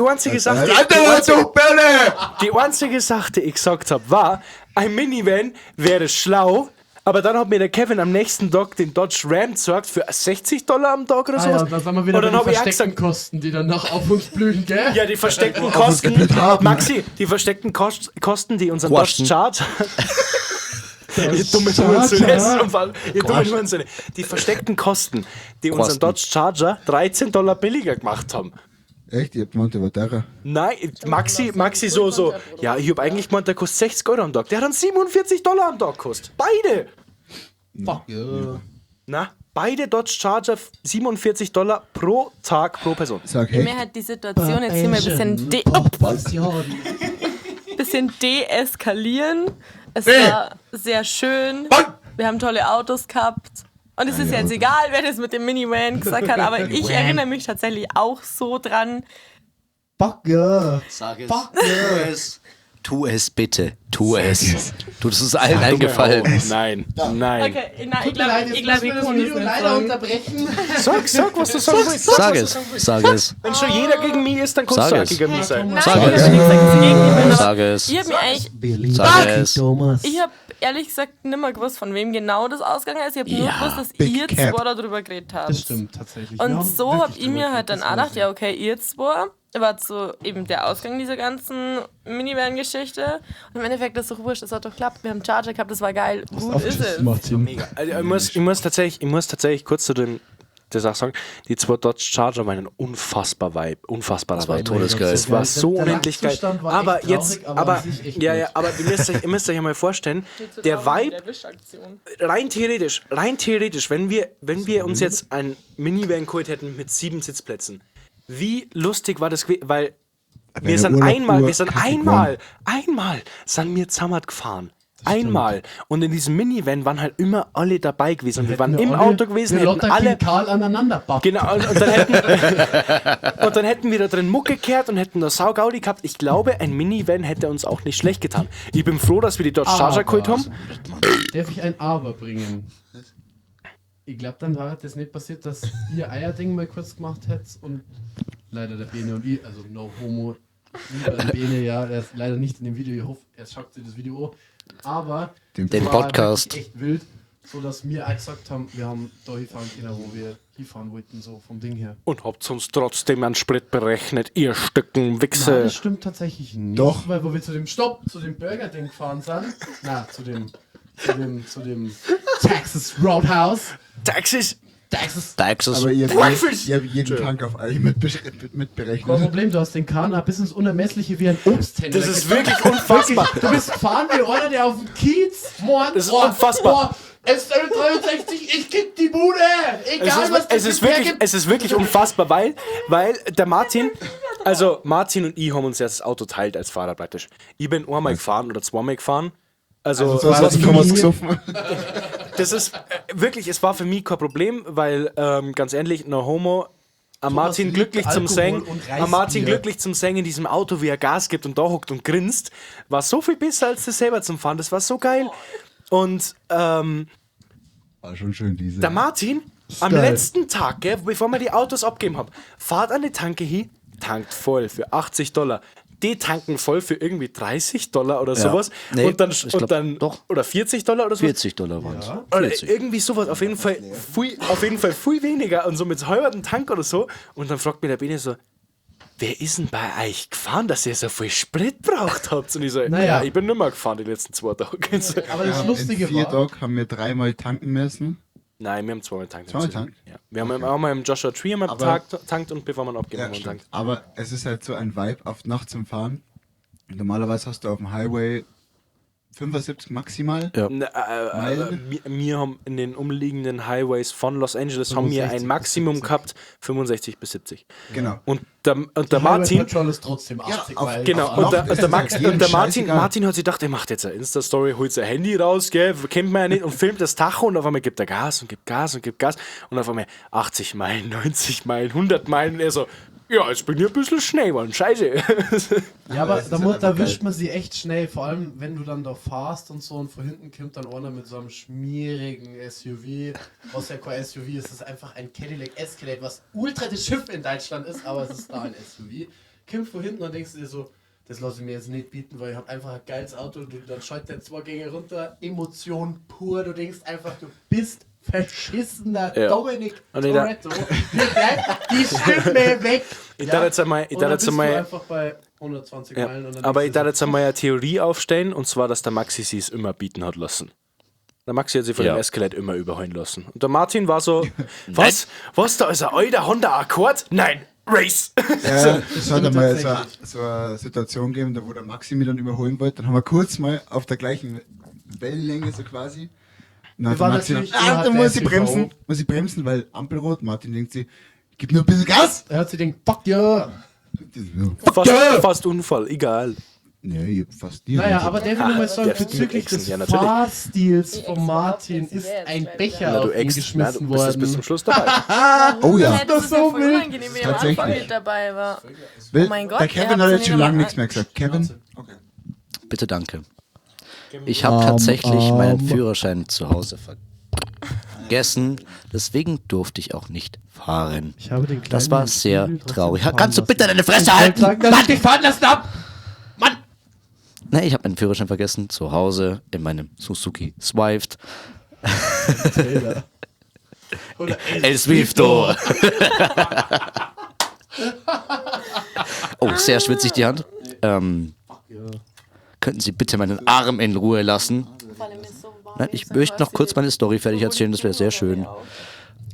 Speaker 1: einzige Sache, die,
Speaker 3: Alter, du Bälle!
Speaker 1: die einzige Sache, die ich gesagt habe, war, ein Minivan wäre schlau, aber dann hat mir der Kevin am nächsten Tag den Dodge Ram gezeigt für $60 am Tag oder
Speaker 4: Ah ja,
Speaker 1: sowas.
Speaker 4: da sind wir wieder
Speaker 1: Und
Speaker 4: bei
Speaker 1: dann
Speaker 4: den
Speaker 1: habe ich auch
Speaker 4: versteckten
Speaker 1: gesagt,
Speaker 4: Kosten, die dann noch auf uns blühen, gell?
Speaker 1: ja, die versteckten
Speaker 3: uns
Speaker 1: Kosten,
Speaker 3: geblüht haben.
Speaker 1: Maxi, die versteckten Kosten, die unseren
Speaker 2: Kosten.
Speaker 1: Dodge Charger Ihr dumme Hurensöhne. Ihr dummen Hurensöhne. Die versteckten Kosten, die unseren
Speaker 2: Kosten.
Speaker 1: Dodge Charger $13 billiger gemacht haben.
Speaker 3: Echt? Ich hab gemeint, der war teurer.
Speaker 1: Nein, Maxi so. Ja, ich hab eigentlich gemeint, der kostet 60 Euro am Tag. Der hat dann $47 am Tag gekostet. Beide!
Speaker 4: Fuck yeah.
Speaker 1: Na, beide Dodge Charger $47 pro Tag pro Person.
Speaker 3: Sag
Speaker 5: Mir
Speaker 3: hey.
Speaker 5: hat die Situation jetzt hier mal ein bisschen, bisschen deeskalieren. Es war sehr schön. Wir haben tolle Autos gehabt. Und es ist jetzt egal, wer das mit dem Minivan gesagt hat, aber ich erinnere mich tatsächlich auch so dran.
Speaker 4: Fuck yeah.
Speaker 2: Sag es.
Speaker 4: Fuck
Speaker 2: Tu es. Tu es bitte. Tu es. Tu es ist allen eingefallen.
Speaker 1: Nein, nein.
Speaker 5: Okay, nein, ich
Speaker 4: Tut mir leid,
Speaker 5: glaube,
Speaker 4: jetzt
Speaker 5: ich, glaub,
Speaker 4: müssen
Speaker 5: ich
Speaker 4: wir das
Speaker 5: kann das
Speaker 4: Video
Speaker 5: nicht
Speaker 4: leider
Speaker 5: sagen.
Speaker 4: unterbrechen.
Speaker 1: Sag, was du sagen willst.
Speaker 2: Sag es. Sag es.
Speaker 1: Wenn schon jeder gegen mich ist, dann kannst
Speaker 2: Sag
Speaker 1: du auch
Speaker 2: es.
Speaker 1: gegen mich sein.
Speaker 5: Nein,
Speaker 2: Sag
Speaker 5: ich
Speaker 2: es.
Speaker 5: habe nicht gesagt, dass ich gegen die bin, aber
Speaker 2: Sag es.
Speaker 5: Ich habe mir eigentlich,
Speaker 2: Sag es.
Speaker 4: Thomas.
Speaker 5: ich habe ehrlich gesagt nimmer gewusst, von wem genau das ausgegangen ist. Ich habe nur
Speaker 2: Ja.
Speaker 5: gewusst, dass
Speaker 3: Big
Speaker 5: ihr
Speaker 3: Cap.
Speaker 5: zwei darüber geredet habt.
Speaker 4: Das stimmt tatsächlich. Wir
Speaker 5: Und
Speaker 4: haben
Speaker 5: so habe
Speaker 4: wirklich
Speaker 5: ich mir
Speaker 4: drüber
Speaker 5: halt dann
Speaker 4: geredet,
Speaker 5: auch
Speaker 4: das
Speaker 5: gedacht,
Speaker 4: weiß
Speaker 5: ja okay, ihr zwei war so eben der Ausgang dieser ganzen Minivan-Geschichte. Und im Endeffekt ist doch wurscht, es hat doch geklappt. Wir haben Charger gehabt, das war geil.
Speaker 4: ich.
Speaker 5: Gut ist es.
Speaker 4: Martin.
Speaker 1: Mega. Also, ich muss tatsächlich kurz zu dem das auch sagen, die zwei Dodge Charger waren ein unfassbar Vibe, unfassbarer
Speaker 2: Das war
Speaker 1: Vibe.
Speaker 2: todesgeil.
Speaker 1: Das war so
Speaker 4: Der
Speaker 1: unendlich geil.
Speaker 4: Zustand war
Speaker 1: Aber
Speaker 4: echt traurig,
Speaker 1: jetzt,
Speaker 4: aber
Speaker 1: aber,
Speaker 4: an sich echt
Speaker 1: ja,
Speaker 4: gut.
Speaker 1: ja, aber ihr müsst euch ja mal vorstellen, der Vibe, rein theoretisch, wenn wir uns jetzt ein Minivan geholt hätten mit 7 Sitzplätzen, wie lustig war das gewesen, weil wir sind einmal zusammen gefahren. Einmal. Und in diesem Minivan waren halt immer alle dabei gewesen. Und wir waren im Auto gewesen,
Speaker 4: wir
Speaker 1: hätten alle.
Speaker 4: Karl aneinander bappt.
Speaker 1: Genau, und dann hätten wir da drin Mucke gekehrt und hätten da Saugaudi gehabt. Ich glaube, ein Minivan hätte uns auch nicht schlecht getan. Ich bin froh, dass wir die Dodge Charger geholt haben.
Speaker 4: Darf ich ein Aber bringen? Ich glaube, dann war das nicht passiert, dass ihr Eierding mal kurz gemacht hättet und leider der Bene und ich, also no homo, lieber der Bene, ja, er ist leider nicht in dem Video, ich hoffe, er schaut sich das Video an, aber
Speaker 2: Den
Speaker 4: war
Speaker 2: Podcast.
Speaker 4: wirklich echt wild, so dass wir auch gesagt haben, wir haben da hinfahren können, wo wir hinfahren wollten, so vom Ding her.
Speaker 1: Und habt uns trotzdem einen Sprit berechnet, ihr Stücken
Speaker 4: Nein,
Speaker 1: Wichse.
Speaker 4: das stimmt tatsächlich nicht.
Speaker 3: Doch.
Speaker 4: Weil wo wir zu dem Stopp, zu dem Burger-Ding gefahren sind, na, zu dem Texas Roadhouse.
Speaker 1: Taxis!
Speaker 4: Texas.
Speaker 2: Texas.
Speaker 3: Aber ihr
Speaker 1: Breakfast!
Speaker 3: habt jeden Tank auf euch mitberechnet.
Speaker 4: Kein Problem, du hast den Kahn auch bis ins Unermessliche wie ein Obsthändler.
Speaker 1: Das ist wirklich unfassbar.
Speaker 4: Du bist gefahren wie einer, der auf dem Kiez morgen.
Speaker 1: Das ist unfassbar.
Speaker 4: SL63, ich kick die Bude! Egal, was
Speaker 1: Es ist wirklich unfassbar, weil der Martin, also Martin und ich haben uns ja das Auto teilt als Fahrer praktisch. Ich bin einmal gefahren oder zweimal gefahren. Also,
Speaker 3: So
Speaker 1: was
Speaker 3: was Thomas gesoffen.
Speaker 1: das ist wirklich, es war für mich kein Problem, weil ganz ehrlich, no homo, am Martin
Speaker 4: liebt
Speaker 1: glücklich zum
Speaker 4: Alkohol
Speaker 1: Singen,
Speaker 4: und
Speaker 1: am Martin
Speaker 4: Reisbier.
Speaker 1: glücklich zum Singen in diesem Auto, wie er Gas gibt und da hockt und grinst, war so viel besser als das selber zum Fahren. Das war so geil. Und
Speaker 3: War schon schön, diese.
Speaker 1: der Martin, am letzten Tag, gell, bevor wir die Autos abgegeben haben, fahrt an die Tanke hin, tankt voll für $80. Die tanken voll für irgendwie $30 oder sowas.
Speaker 2: Nee,
Speaker 1: und dann,
Speaker 2: ich glaub,
Speaker 1: und dann
Speaker 2: doch.
Speaker 1: oder $40 oder sowas.
Speaker 2: $40 waren es.
Speaker 1: Oder
Speaker 2: 40.
Speaker 1: irgendwie sowas, auf jeden Fall viel weniger und so mit halberten Tank oder so. Und dann fragt mir der Bene so, wer ist denn bei euch gefahren, dass ihr so viel Sprit braucht habt? Und ich so,
Speaker 4: Naja.
Speaker 1: ja, ich bin nimmer gefahren die letzten 2 Tage.
Speaker 4: Aber das Lustige
Speaker 3: In 4
Speaker 4: war,
Speaker 3: Tagen haben wir 3-mal tanken müssen.
Speaker 1: Nein, wir haben 2-mal tankt.
Speaker 3: Zweimal tankt?
Speaker 1: Ja. Wir haben einmal im Joshua Tree einmal tankt und bevor man abgegeben
Speaker 3: Ja,
Speaker 1: haben,
Speaker 3: stimmt.
Speaker 1: tankt.
Speaker 3: Aber es ist halt so ein Vibe auf Nacht zum Fahren. Normalerweise hast du auf dem Highway 75 maximal.
Speaker 2: Ja.
Speaker 1: Na,
Speaker 3: Meilen?
Speaker 1: wir haben in den umliegenden Highways von Los Angeles haben wir
Speaker 4: 65
Speaker 1: ein
Speaker 4: bis
Speaker 1: Maximum
Speaker 4: 70.
Speaker 1: gehabt, 65 bis 70.
Speaker 3: Genau.
Speaker 1: Und der
Speaker 4: Highway
Speaker 1: Martin,
Speaker 4: Patrol ist trotzdem 80
Speaker 3: auf-
Speaker 4: Meilen.
Speaker 1: genau,
Speaker 4: gefahren.
Speaker 1: und der,
Speaker 3: Nacht
Speaker 1: und
Speaker 3: ist
Speaker 1: der
Speaker 3: es
Speaker 1: Max,
Speaker 3: halt jedem
Speaker 1: und der Martin,
Speaker 3: scheißegal.
Speaker 1: Martin hat sich gedacht, er macht jetzt eine Insta-Story, holt sein Handy raus, gell, kennt man ja nicht, und filmt das Tacho und auf einmal gibt er Gas und gibt Gas und gibt Gas und auf einmal 80 Meilen, 90 Meilen, 100 Meilen und er so, ja, jetzt bin ich ein bisschen schnell geworden, scheiße.
Speaker 4: Ja, aber
Speaker 3: das ist
Speaker 4: da,
Speaker 3: halt
Speaker 4: da
Speaker 3: einfach geil.
Speaker 4: wischt man sie echt schnell, vor allem wenn du dann da fahrst und so und von hinten kommt dann einer mit so einem schmierigen SUV, was ja kein SUV ist, es ist einfach ein Cadillac Escalade, was ultra das Schiff in Deutschland ist, aber es ist da ein SUV. Kommt von hinten und denkst du dir so, das lasse ich mir jetzt nicht bieten, weil ich habe einfach ein geiles Auto und du, dann schaltet der 2 Gänge runter, Emotion pur, du denkst einfach, du bist verschissener
Speaker 1: Ja.
Speaker 4: Dominic
Speaker 1: Und ich da-
Speaker 4: Toretto. Mir bleibt die Stimme weg.
Speaker 1: Ich darf jetzt einmal, ich
Speaker 4: Und
Speaker 1: darf
Speaker 4: dann
Speaker 1: jetzt
Speaker 4: bist du
Speaker 1: einmal,
Speaker 4: einfach bei 120
Speaker 1: ja.
Speaker 4: Meilen. Und dann
Speaker 1: Aber ich
Speaker 4: denkst du
Speaker 1: darf jetzt einmal eine Theorie aufstellen, und zwar, dass der Maxi sie es immer bieten hat lassen. Der Maxi hat sich von
Speaker 2: Ja.
Speaker 1: dem Escalade immer überholen lassen. Und der Martin war so, was? Was, da ist ein alter Honda Accord? Nein, Race!
Speaker 3: Ja, es hat
Speaker 4: stimmt
Speaker 3: einmal so,
Speaker 4: tatsächlich.
Speaker 3: so eine Situation gegeben, da wo der Maxi mich dann überholen wollte. Dann haben wir kurz mal auf der gleichen Wellenlänge so quasi. Und dann
Speaker 4: Wir
Speaker 3: hat der
Speaker 4: waren
Speaker 3: Maxi dann,
Speaker 4: natürlich
Speaker 3: ah,
Speaker 4: innerhalb
Speaker 3: da
Speaker 4: der
Speaker 3: muss ich
Speaker 4: SUV.
Speaker 3: bremsen, muss ich bremsen, weil Ampelrot. Martin denkt sich, gib nur ein bisschen Gas.
Speaker 4: Er hat sich gedacht, fuck yeah.
Speaker 1: Fast Unfall, egal.
Speaker 3: Nee, ich hab fast nie.
Speaker 4: Naja, aber darf ich nochmal sagen,
Speaker 1: Darfst du
Speaker 4: bezüglich
Speaker 1: exen?
Speaker 4: des
Speaker 1: Ja, natürlich.
Speaker 4: Fahrstils von
Speaker 5: exen
Speaker 4: Martin
Speaker 5: überhaupt
Speaker 4: ist
Speaker 5: nicht.
Speaker 4: ein
Speaker 5: Jetzt
Speaker 4: Becher
Speaker 1: Na, du
Speaker 4: auf ihn
Speaker 1: ex, na,
Speaker 4: geschmissen
Speaker 1: du bist jetzt bis
Speaker 4: worden.
Speaker 1: zum Schluss dabei.
Speaker 3: Oh ja.
Speaker 5: Hey, das ist ja
Speaker 4: so
Speaker 5: voll
Speaker 4: wild.
Speaker 5: unangenehm, wie ich am Anfang
Speaker 3: Tatsächlich.
Speaker 5: mit dabei war.
Speaker 3: Will,
Speaker 5: Oh mein Gott,
Speaker 3: der
Speaker 5: ihr
Speaker 3: Kevin
Speaker 5: habt
Speaker 3: hat
Speaker 5: ja
Speaker 3: jetzt schon
Speaker 5: nicht
Speaker 3: lange
Speaker 5: einmal-
Speaker 3: nichts mehr gesagt. Kevin? Okay.
Speaker 2: Bitte danke. Ich habe tatsächlich meinen Führerschein zu Hause vergessen. Deswegen durfte ich auch nicht fahren.
Speaker 4: Ich habe den
Speaker 2: Das
Speaker 4: kleinen
Speaker 2: war sehr
Speaker 4: Spiegel trotzdem
Speaker 2: traurig.
Speaker 4: fahren
Speaker 2: Kannst du bitte
Speaker 4: lassen.
Speaker 2: deine Fresse
Speaker 4: Ich wollte
Speaker 2: halten?
Speaker 4: sagen, dass ich dich fahren lassen hab! Mann!
Speaker 2: Nein, ich habe meinen Führerschein vergessen. Zu Hause in meinem Suzuki Swift.
Speaker 4: Oder
Speaker 2: El Swifto. Oh, sehr schwitzig die Hand. Könnten Sie bitte meinen Arm in Ruhe lassen?
Speaker 5: Vor allem ist so warm,
Speaker 2: Nein, ich
Speaker 5: jetzt
Speaker 2: möchte noch
Speaker 5: quasi
Speaker 2: kurz meine Story fertig erzählen, das wäre sehr schön.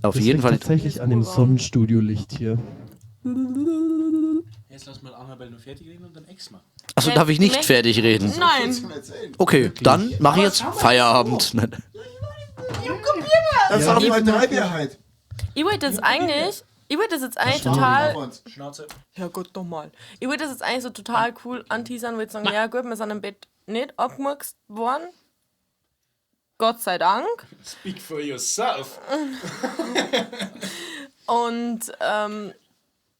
Speaker 2: Auf
Speaker 4: Das
Speaker 2: jeden
Speaker 4: liegt
Speaker 2: Fall.
Speaker 4: tatsächlich an dem Sonnenstudio-Licht hier.
Speaker 1: Jetzt lass mal Annabelle nur fertig reden und dann Ex mal.
Speaker 2: Achso, darf ich nicht fertig reden?
Speaker 5: Nein.
Speaker 2: Okay, dann mache ich jetzt Feierabend. Nein.
Speaker 3: Das haben wir drei Bier halt.
Speaker 5: Ich wollte jetzt eigentlich, ich wollte das jetzt eigentlich total.
Speaker 3: Uns.
Speaker 1: Schnauze.
Speaker 5: Ja gut, nochmal. Ich wollte das jetzt eigentlich so total cool anteasern, wollte sagen, ja gut, wir sind im Bett nicht abgemurkst worden. Gott sei Dank.
Speaker 1: Speak for yourself.
Speaker 5: Und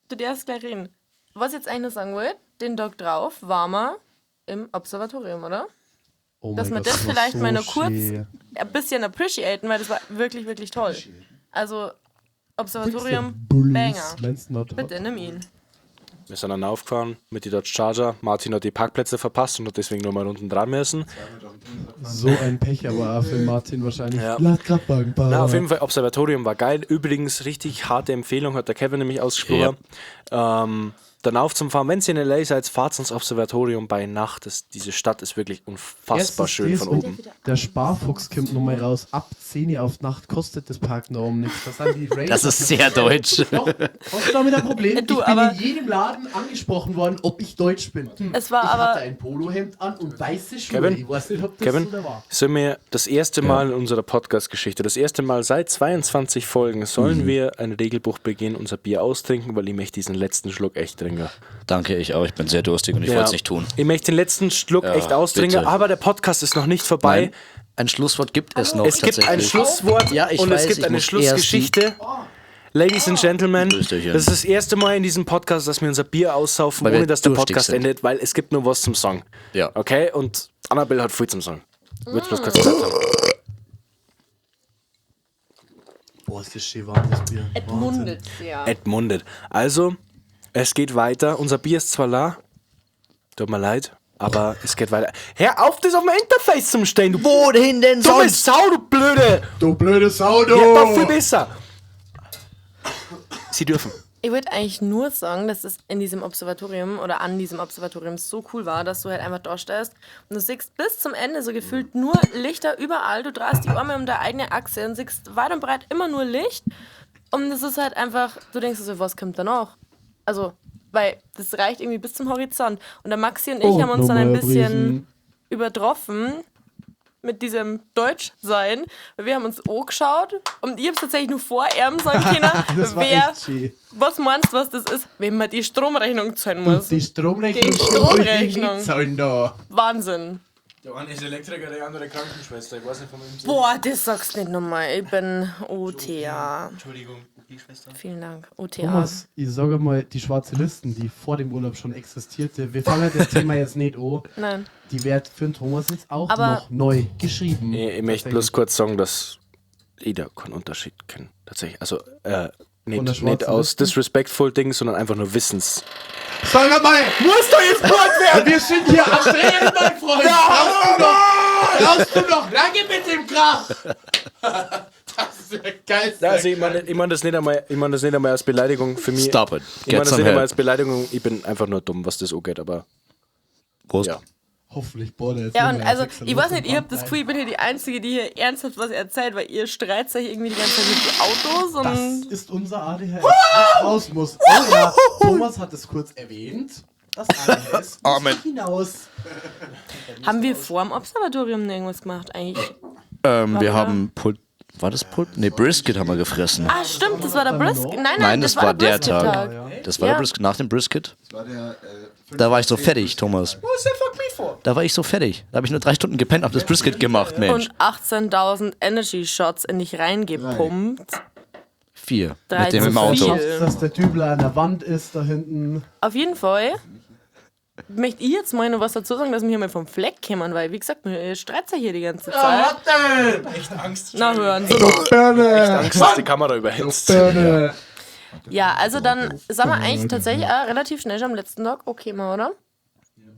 Speaker 5: du darfst gleich reden. Was ich jetzt eigentlich nur sagen wollte, den Tag drauf waren wir im Observatorium, oder?
Speaker 4: Oh
Speaker 5: Dass
Speaker 4: mein
Speaker 5: wir
Speaker 4: Gott,
Speaker 5: das
Speaker 4: war
Speaker 5: vielleicht
Speaker 4: so
Speaker 5: mal nur kurz
Speaker 4: schön.
Speaker 5: ein bisschen appreciaten, weil das war wirklich, wirklich toll. Also, Observatorium,
Speaker 4: Bullies,
Speaker 5: Banger.
Speaker 4: meinst du not?
Speaker 5: Bitte nimm ihn.
Speaker 1: Wir sind dann aufgefahren mit die Dodge Charger. Martin hat die Parkplätze verpasst und hat deswegen nochmal unten dran müssen.
Speaker 4: So ein Pech, aber auch für Martin wahrscheinlich.
Speaker 1: Ja.
Speaker 4: Lad Kraftwagen,
Speaker 1: Na, auf jeden Fall, Observatorium war geil. Übrigens, richtig harte Empfehlung, hat der Kevin nämlich ausgesprochen. Dann auf zum Fahren. Wenn ihr in L.A. seid, fahrt ins Observatorium bei Nacht. Diese Stadt ist wirklich unfassbar
Speaker 4: Erstens
Speaker 1: schön
Speaker 4: das
Speaker 1: von
Speaker 4: und
Speaker 1: oben.
Speaker 4: Der Sparfuchs kommt nochmal raus. Ab 10 Uhr auf Nacht kostet das Parken da oben nichts. Das sind die Ranger.
Speaker 2: Das ist sehr deutsch.
Speaker 4: Doch, hast du damit ein Problem?
Speaker 5: Du,
Speaker 4: ich bin
Speaker 5: aber-
Speaker 4: in jedem Laden angesprochen worden, ob ich deutsch bin.
Speaker 5: Es war
Speaker 4: ich
Speaker 5: aber-
Speaker 4: hatte ein Polohemd an und weiße Schuhe.
Speaker 1: Kevin?
Speaker 4: Ich weiß nicht, ob das
Speaker 1: Kevin,
Speaker 4: so da war.
Speaker 1: sind wir das erste Mal in unserer Podcast-Geschichte, das erste Mal seit 22 Folgen, sollen wir ein Regelbuch begehen, unser Bier austrinken, weil ich möchte diesen letzten Schluck echt trinken.
Speaker 2: Danke, ich auch. Ich bin sehr durstig und ich wollte es nicht tun.
Speaker 1: Ich möchte den letzten Schluck
Speaker 2: Ja,
Speaker 1: echt austrinken,
Speaker 2: bitte.
Speaker 1: aber der Podcast ist noch nicht vorbei.
Speaker 2: Nein, ein Schlusswort gibt es noch.
Speaker 1: Es gibt ein
Speaker 2: tatsächlich.
Speaker 1: Schlusswort
Speaker 2: Ja, ich
Speaker 1: und
Speaker 2: weiß,
Speaker 1: es gibt
Speaker 2: ich
Speaker 1: eine
Speaker 2: muss
Speaker 1: Schlussgeschichte. Ladies and Gentlemen,
Speaker 2: Prösterchen.
Speaker 1: das ist das erste Mal in diesem Podcast, dass wir unser Bier aussaufen,
Speaker 2: Weil wir
Speaker 1: ohne dass der
Speaker 2: durstig
Speaker 1: Podcast
Speaker 2: sind.
Speaker 1: endet, weil es gibt nur was zum Song.
Speaker 2: Ja.
Speaker 1: Okay, und Annabelle hat viel zum Song. Würdest du bloß kurz gesagt haben.
Speaker 4: Boah, ist das schön warm, das Bier.
Speaker 5: Edmundet, ja.
Speaker 1: Edmundet. Also, es geht weiter. Unser Bier ist zwar da, tut mir leid, aber es geht weiter. Hör auf, das auf dem Interface zum Stellen, du
Speaker 2: Wohin denn
Speaker 1: dumme
Speaker 2: sonst?
Speaker 1: Sau, du Blöde!
Speaker 4: Du blöde Sau, du!
Speaker 1: Ja, doch viel besser. Sie dürfen.
Speaker 5: Ich wollte eigentlich nur sagen, dass es in diesem Observatorium oder an diesem Observatorium so cool war, dass du halt einfach da stehst und du siehst bis zum Ende so gefühlt nur Lichter überall. Du drehst die Arme um deine eigene Achse und siehst weit und breit immer nur Licht. Und das ist halt einfach, du denkst dir so, was kommt danach? Also, weil das reicht irgendwie bis zum Horizont. Und der Maxi und ich
Speaker 4: Und
Speaker 5: haben uns dann ein
Speaker 4: nochmal
Speaker 5: bisschen
Speaker 4: Riesen.
Speaker 5: übertroffen mit diesem Deutschsein. Weil wir haben uns angeschaut und ich hab's tatsächlich nur vor ihm sagen können,
Speaker 4: Das war
Speaker 5: wer,
Speaker 4: echt schön.
Speaker 5: was meinst du, was das ist, wenn man die Stromrechnung zahlen muss?
Speaker 4: Die Stromrechnung.
Speaker 5: Die Stromrechnung.
Speaker 4: Zahlen da.
Speaker 5: Wahnsinn.
Speaker 1: Der eine ist Elektriker, der andere Krankenschwester. Ich weiß nicht von wem sie.
Speaker 5: Boah, das sagst du nicht nochmal. Ich bin OTA.
Speaker 1: Entschuldigung, OP-Schwester.
Speaker 5: Vielen Dank. OTA.
Speaker 4: Thomas, ich sage mal, die schwarze Listen, die vor dem Urlaub schon existierte, wir fangen das Thema jetzt nicht an,
Speaker 5: Nein.
Speaker 4: die wird für den Thomas jetzt auch
Speaker 5: Aber-
Speaker 4: noch neu geschrieben.
Speaker 1: Ich möchte bloß kurz sagen, dass ich da keinen Unterschied kenne. Tatsächlich. Also,
Speaker 4: Von der
Speaker 1: nicht,
Speaker 4: schwarzen
Speaker 1: nicht aus
Speaker 4: Liste?
Speaker 1: disrespectful Ding, sondern einfach nur Wissens.
Speaker 4: Sag mal,
Speaker 1: Muss doch jetzt Wort werden!
Speaker 4: wir sind hier am Drehen, mein Freund! Brauchst du noch lange mit dem Krach? Das ist ja geil.
Speaker 1: Also ich meine ich mein das, nicht einmal- ich mein das nicht einmal als Beleidigung für mich.
Speaker 2: Stop it.
Speaker 1: Ich meine
Speaker 2: Get
Speaker 1: das
Speaker 2: some
Speaker 1: nicht einmal
Speaker 2: help.
Speaker 1: als Beleidigung, ich bin einfach nur dumm, was das angeht, aber
Speaker 2: Prost.
Speaker 1: ja.
Speaker 4: Hoffentlich boah, der jetzt
Speaker 5: Ja,
Speaker 4: nicht
Speaker 5: und
Speaker 4: mehr
Speaker 5: also,
Speaker 4: sechs
Speaker 5: ich weiß nicht, ich hab das
Speaker 4: Leute.
Speaker 5: Gefühl, ich bin hier die Einzige, die hier ernsthaft was erzählt, weil ihr streitet euch irgendwie die ganze Zeit mit den Autos
Speaker 4: Das
Speaker 5: und.
Speaker 4: ist unser ADHS, das raus muss. Oh ja, Thomas hat es kurz erwähnt. Das ADHS muss
Speaker 2: Amen.
Speaker 4: hinaus.
Speaker 5: Haben wir vor dem Observatorium irgendwas gemacht eigentlich?
Speaker 2: Wir haben Pult. War das Pult? Ne, Brisket haben wir gefressen.
Speaker 5: Ah, stimmt, das war der Brisket. Nein, nein,
Speaker 2: Nein, das war der
Speaker 5: Brisket-Tag.
Speaker 2: Tag. Das war
Speaker 5: Ja.
Speaker 2: der Brisket. Nach dem Brisket.
Speaker 3: Das war der,
Speaker 2: Da war ich so fertig, Thomas. Da war ich so fertig. Da habe ich nur 3 Stunden gepennt, hab das Brisket gemacht, Mensch.
Speaker 5: Und 18.000 Energy Shots in dich reingepumpt.
Speaker 2: 4.
Speaker 5: Drei
Speaker 2: Mit dem
Speaker 5: zu
Speaker 2: im Auto.
Speaker 5: vier.
Speaker 4: Dass der Dübler an der Wand ist da hinten.
Speaker 5: Auf jeden Fall möchte ich jetzt mal noch was dazu sagen, dass wir hier mal vom Fleck kommen, weil, wie gesagt, wir streitet ja hier die ganze Zeit.
Speaker 1: Echt Angst.
Speaker 5: Na, hören Sie doch.
Speaker 1: Echt Angst, dass die Kamera überhitzt.
Speaker 5: Ja, also dann sind wir eigentlich tatsächlich auch relativ schnell schon am letzten Tag okay, mal, oder?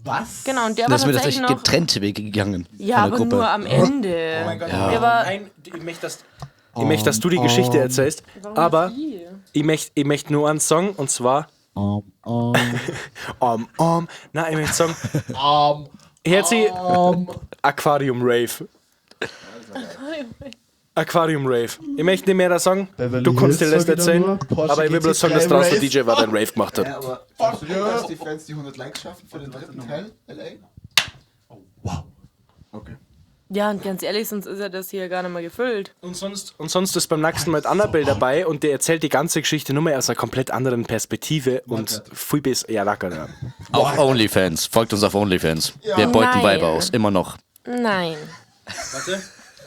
Speaker 4: Was?
Speaker 5: Genau, und der war
Speaker 2: Da sind wir
Speaker 5: tatsächlich
Speaker 2: tatsächlich
Speaker 5: noch.
Speaker 2: getrennte Wege gegangen.
Speaker 5: Ja,
Speaker 2: von der
Speaker 5: aber
Speaker 2: Gruppe.
Speaker 5: nur am Ende.
Speaker 1: Oh mein Gott.
Speaker 5: Der war,
Speaker 1: Nein, ich möchte, dass, ich möchte, dass du die Geschichte erzählst, aber ich möchte ich möcht nur einen Song und zwar. Nein, ich möchte sagen. Herzi, Aquarium Rave. Aquarium Rave. Ich möchte nicht mehr da sagen,
Speaker 4: Beverly
Speaker 1: du kannst dir
Speaker 4: Hills
Speaker 1: das
Speaker 4: sag ich da
Speaker 1: erzählen,
Speaker 4: nur, Porsche
Speaker 1: aber ich will bloß sagen, dass
Speaker 4: GT3
Speaker 1: draußen der
Speaker 4: Race.
Speaker 1: DJ war, der einen Rave gemacht hat.
Speaker 3: Ja, aber glaubst du nicht, dass die Fans die 100 Likes schaffen für den dritten Teil, LA?
Speaker 4: Wow.
Speaker 3: Okay.
Speaker 5: Ja, und ganz ehrlich, sonst ist ja das hier gar nicht mehr gefüllt.
Speaker 1: Und sonst ist beim nächsten Mal Annabelle dabei und der erzählt die ganze Geschichte nur mal aus einer komplett anderen Perspektive und viel besser. Ja, lecker, ja.
Speaker 2: Auf OnlyFans. Folgt uns auf OnlyFans. Wir beuten
Speaker 5: Nein.
Speaker 2: Weiber aus. Immer noch.
Speaker 5: Nein.
Speaker 1: Warte.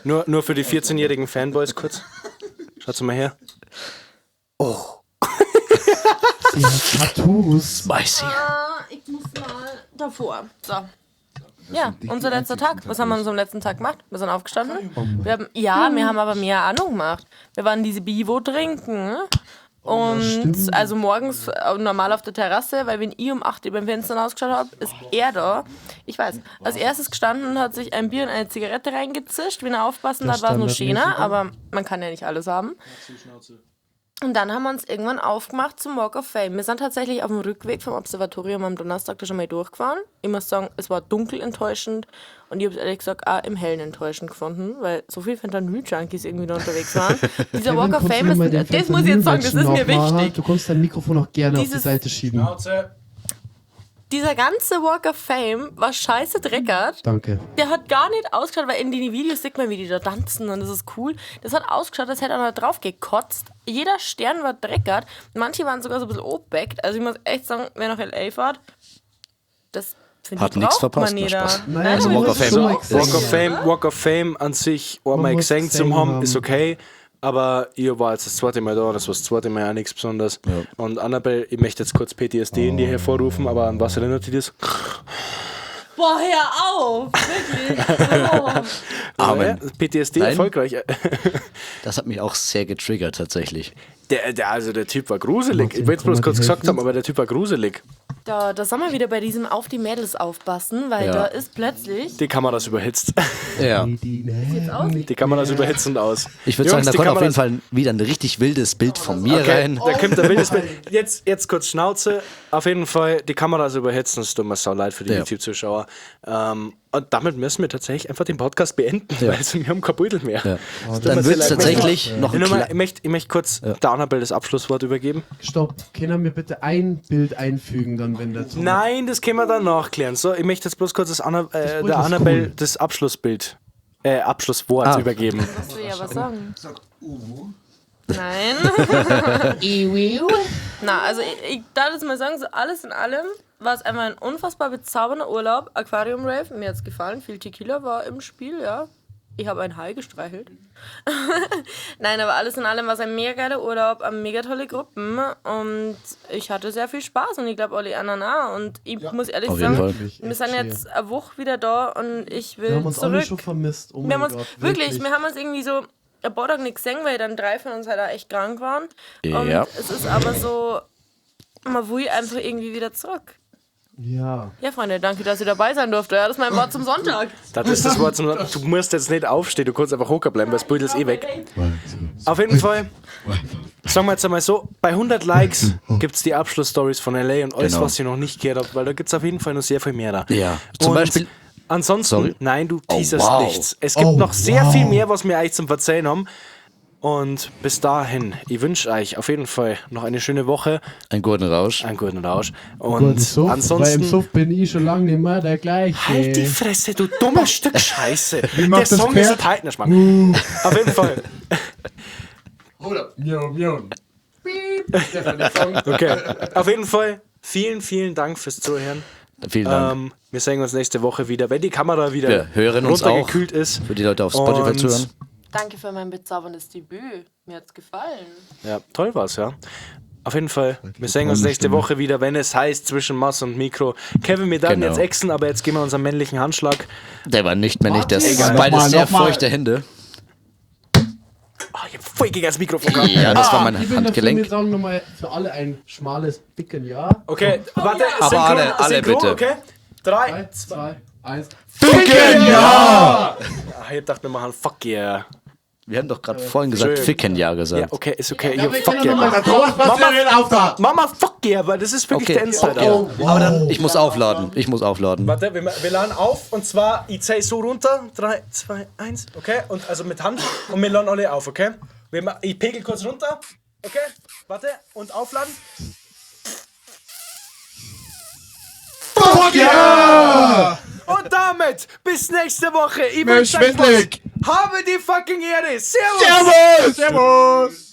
Speaker 1: Nur für die 14-jährigen Fanboys kurz. Schaut mal her.
Speaker 4: Sie hat Tattoos.
Speaker 2: Spicy.
Speaker 5: Ich muss mal davor. So. Ja, unser letzter Tag. Was haben wir an unserem letzten Tag gemacht? Wir sind aufgestanden. Wir haben, ja, wir haben aber mehr Ahnung gemacht. Wir waren diese Bivo trinken. Und
Speaker 4: stimmt.
Speaker 5: also morgens normal auf der Terrasse, weil wenn ich um 8 Uhr beim Fenster rausgeschaut habe, ist er da. Ich weiß. Als erstes gestanden und hat sich ein Bier und eine Zigarette reingezischt. Wenn er aufpassen
Speaker 4: Das
Speaker 5: hat, war es nur
Speaker 4: standardmäßig,
Speaker 5: schöner, aber man kann ja nicht alles haben. Und dann haben wir uns irgendwann aufgemacht zum Walk of Fame. Wir sind tatsächlich auf dem Rückweg vom Observatorium am Donnerstag da schon mal durchgefahren. Ich muss sagen, es war dunkel enttäuschend und ich habe es ehrlich gesagt auch im Hellen enttäuschend gefunden, weil so viel Fentanyl-Junkies irgendwie da unterwegs waren. Dieser Walk of
Speaker 4: kannst du
Speaker 5: Fame
Speaker 4: mir mal
Speaker 5: ist,
Speaker 4: den
Speaker 5: das muss ich jetzt sagen, das ist mir
Speaker 4: Fentanyl-Matchen nachmachen?
Speaker 5: wichtig.
Speaker 4: Du kannst dein Mikrofon auch gerne auf die
Speaker 5: Dieses-
Speaker 4: Seite schieben.
Speaker 5: Dieser ganze Walk of Fame war scheiße dreckert.
Speaker 4: Danke.
Speaker 5: Der hat gar nicht ausgeschaut, weil in den Videos sieht man, wie die da tanzen und das ist cool. Das hat ausgeschaut, als hätte einer drauf gekotzt. Jeder Stern war dreckert. Manche waren sogar so ein bisschen obeckt. Also ich muss echt sagen, wer nach L.A. fährt, das finde
Speaker 2: Hat
Speaker 5: ich
Speaker 2: nichts
Speaker 5: braucht
Speaker 2: verpasst,
Speaker 5: man
Speaker 2: na
Speaker 5: nicht.
Speaker 2: Spaß.
Speaker 4: Nein,
Speaker 2: Also
Speaker 4: man
Speaker 2: Walk
Speaker 4: muss
Speaker 2: of Fame.
Speaker 4: schon mal gesehen
Speaker 1: Walk of
Speaker 4: haben.
Speaker 1: Fame, Walk of Fame an sich,
Speaker 4: Man
Speaker 1: einmal
Speaker 4: muss
Speaker 1: gesehen zum
Speaker 4: gesehen
Speaker 1: haben,
Speaker 4: haben.
Speaker 1: ist okay. Aber ich war jetzt das zweite Mal da, das war das zweite Mal auch nichts Besonderes. Und Annabelle, ich möchte jetzt kurz PTSD in dir hervorrufen, aber an was erinnert dich das?
Speaker 5: Boah, hör auf! Wirklich. Oh.
Speaker 2: Amen.
Speaker 1: Ja, PTSD
Speaker 2: Nein.
Speaker 1: erfolgreich.
Speaker 2: Das hat mich auch sehr getriggert, tatsächlich.
Speaker 1: Also der Typ war gruselig.
Speaker 4: Martin,
Speaker 1: Ich will jetzt bloß
Speaker 4: kann man
Speaker 1: kurz
Speaker 4: dir
Speaker 1: gesagt
Speaker 4: helfen?
Speaker 1: haben, aber der Typ war gruselig.
Speaker 5: Da sind wir wieder bei diesem auf die Mädels aufpassen, weil
Speaker 2: Ja.
Speaker 5: da ist plötzlich.
Speaker 1: Die Kamera ist überhitzt.
Speaker 2: Ja.
Speaker 1: Die Kamera ist überhitzt und aus.
Speaker 2: Ich würde sagen,
Speaker 1: Jungs,
Speaker 2: da
Speaker 1: die
Speaker 2: kommt auf
Speaker 1: Kamera
Speaker 2: jeden Fall wieder ein richtig wildes Bild von mir
Speaker 1: Okay,
Speaker 2: rein.
Speaker 1: da kommt der wildes Bild. Jetzt kurz Schnauze. Auf jeden Fall, die Kamera ist überhitzt und es tut mir sau leid für die
Speaker 2: Ja.
Speaker 1: YouTube-Zuschauer. Und damit müssen wir tatsächlich einfach den Podcast beenden, weil wir haben kein Beutel mehr.
Speaker 2: Ja.
Speaker 1: Es tut mir
Speaker 2: Dann
Speaker 1: sehr
Speaker 2: wird es
Speaker 1: leid.
Speaker 2: tatsächlich noch ein
Speaker 1: Ich,
Speaker 2: Kle
Speaker 1: möchte, ich möchte kurz der Annabelle das Abschlusswort übergeben.
Speaker 4: Stopp. Können wir bitte ein Bild einfügen, dann, wenn dazu.
Speaker 1: Nein, das können wir dann nachklären. So, ich möchte jetzt bloß kurz das
Speaker 4: Bild
Speaker 1: der
Speaker 4: ist
Speaker 1: Annabelle
Speaker 4: cool.
Speaker 1: das Abschlussbild, Abschlusswort
Speaker 2: Ah.
Speaker 1: übergeben.
Speaker 5: Musst du ja was sagen.
Speaker 3: Sag Uwu.
Speaker 5: Nein. Na, also ich darf jetzt mal sagen, so alles in allem war es einfach ein unfassbar bezaubernder Urlaub. Aquarium Rave, mir hat's gefallen. Viel Tequila war im Spiel, ja. Ich habe einen Hai gestreichelt. Nein, aber alles in allem war es ein mega geiler Urlaub, mega tolle Gruppen und ich hatte sehr viel Spaß und ich glaube Olli anderen auch. Und ich muss ehrlich
Speaker 2: Auf jeden
Speaker 5: sagen,
Speaker 2: Fall.
Speaker 5: wir sind jetzt eine Woche wieder da und ich will
Speaker 4: Wir haben uns
Speaker 5: zurück.
Speaker 4: alle schon vermisst. Oh
Speaker 5: Wir
Speaker 4: mein
Speaker 5: haben uns,
Speaker 4: Gott,
Speaker 5: wirklich, wir haben uns irgendwie so ein paar Tage nicht gesehen, weil dann drei von uns halt auch echt krank waren. Und
Speaker 2: Ja.
Speaker 5: es ist aber so, man will einfach irgendwie wieder zurück.
Speaker 4: Ja.
Speaker 5: Ja, Freunde, danke, dass ihr dabei sein durfte. Ja, das ist mein Wort zum Sonntag.
Speaker 1: Das ist das Wort zum Du musst jetzt nicht aufstehen, du kannst einfach hocker bleiben, weil das Bild ist eh weg. Auf jeden Fall, sagen wir jetzt einmal so, bei 100 Likes gibt es die Abschlussstories von LA und alles,
Speaker 2: Genau.
Speaker 1: was ihr noch nicht gehört habt, weil da gibt es auf jeden Fall noch sehr viel mehr da.
Speaker 2: Ja. Zum
Speaker 1: Und
Speaker 2: Beispiel-
Speaker 1: Ansonsten,
Speaker 2: Sorry.
Speaker 1: nein, du teaserst
Speaker 2: wow.
Speaker 1: nichts. Es gibt
Speaker 4: Oh,
Speaker 1: noch sehr
Speaker 4: wow.
Speaker 1: viel mehr, was wir eigentlich zum Verzeihen haben. Und bis dahin, ich wünsche euch auf jeden Fall noch eine schöne Woche,
Speaker 2: Einen guten Rausch.
Speaker 1: einen guten Rausch. Und
Speaker 4: Guten Suff, weil im
Speaker 1: ansonsten.
Speaker 4: Suff bin ich schon lange nicht mehr der gleiche.
Speaker 1: Halt die Fresse, du dummes Stück Scheiße. Der
Speaker 3: macht das
Speaker 1: Song ist
Speaker 3: Pferd?
Speaker 1: Peitner, Schmarrn. Auf jeden Fall. Okay. Auf jeden Fall, vielen, vielen Dank fürs Zuhören.
Speaker 2: Vielen Dank.
Speaker 1: Wir sehen uns nächste Woche wieder, wenn die Kamera wieder
Speaker 2: Wir hören uns auch.
Speaker 1: runtergekühlt ist.
Speaker 2: Für die Leute auf Spotify
Speaker 1: Und-
Speaker 2: zuhören.
Speaker 5: Danke für mein bezauberndes Debüt. Mir hat's gefallen.
Speaker 1: Ja, toll war's, ja. Auf jeden Fall, wir sehen uns nächste Woche wieder, wenn es heißt zwischen Mass und Mikro. Kevin, wir werden
Speaker 2: Genau.
Speaker 1: jetzt exen, aber jetzt geben wir unseren männlichen Handschlag.
Speaker 2: Der war nicht männlich, der ist
Speaker 3: Egal.
Speaker 2: beide
Speaker 3: Nochmal,
Speaker 2: sehr
Speaker 3: nochmal.
Speaker 2: feuchte Hände.
Speaker 1: Ah, ich hab voll gegen das Mikrofon gehabt.
Speaker 2: Ja, das war mein
Speaker 4: Ich bin dafür, wir
Speaker 2: Handgelenk.
Speaker 4: sagen nochmal für alle ein schmales, dicken Ja.
Speaker 1: Okay, warte,
Speaker 2: Aber alle
Speaker 1: synchron,
Speaker 2: bitte.
Speaker 1: okay? 3,
Speaker 4: 3, 2, 1.
Speaker 1: Ah, ich hab gedacht, wir machen Fuck yeah.
Speaker 2: Wir haben doch gerade vorhin gesagt, ficken ja gesagt.
Speaker 1: Ja, okay, ist okay.
Speaker 4: Ja,
Speaker 1: Ja,
Speaker 4: wir
Speaker 1: fuck
Speaker 4: können
Speaker 1: yeah.
Speaker 4: nochmal
Speaker 3: Der Thomas passt ja nicht auf da!
Speaker 1: Mama, fuck yeah, weil das ist wirklich
Speaker 2: Okay,
Speaker 1: der Insider.
Speaker 2: fuck yeah. Aber dann, ich muss aufladen. Ich muss aufladen.
Speaker 1: Warte, wir laden auf und zwar, ich zähl so runter. 3, 2, 1, okay? Und also mit Hand und wir laden alle auf, okay? Ich pegel kurz runter, okay? Warte, und aufladen.
Speaker 3: Fuck yeah!
Speaker 1: Und damit bis nächste Woche. Ich
Speaker 3: Mir
Speaker 1: wünsche euch was.
Speaker 3: schwindelig.
Speaker 1: Habe die fucking Ehre. Servus!
Speaker 3: Servus! Servus!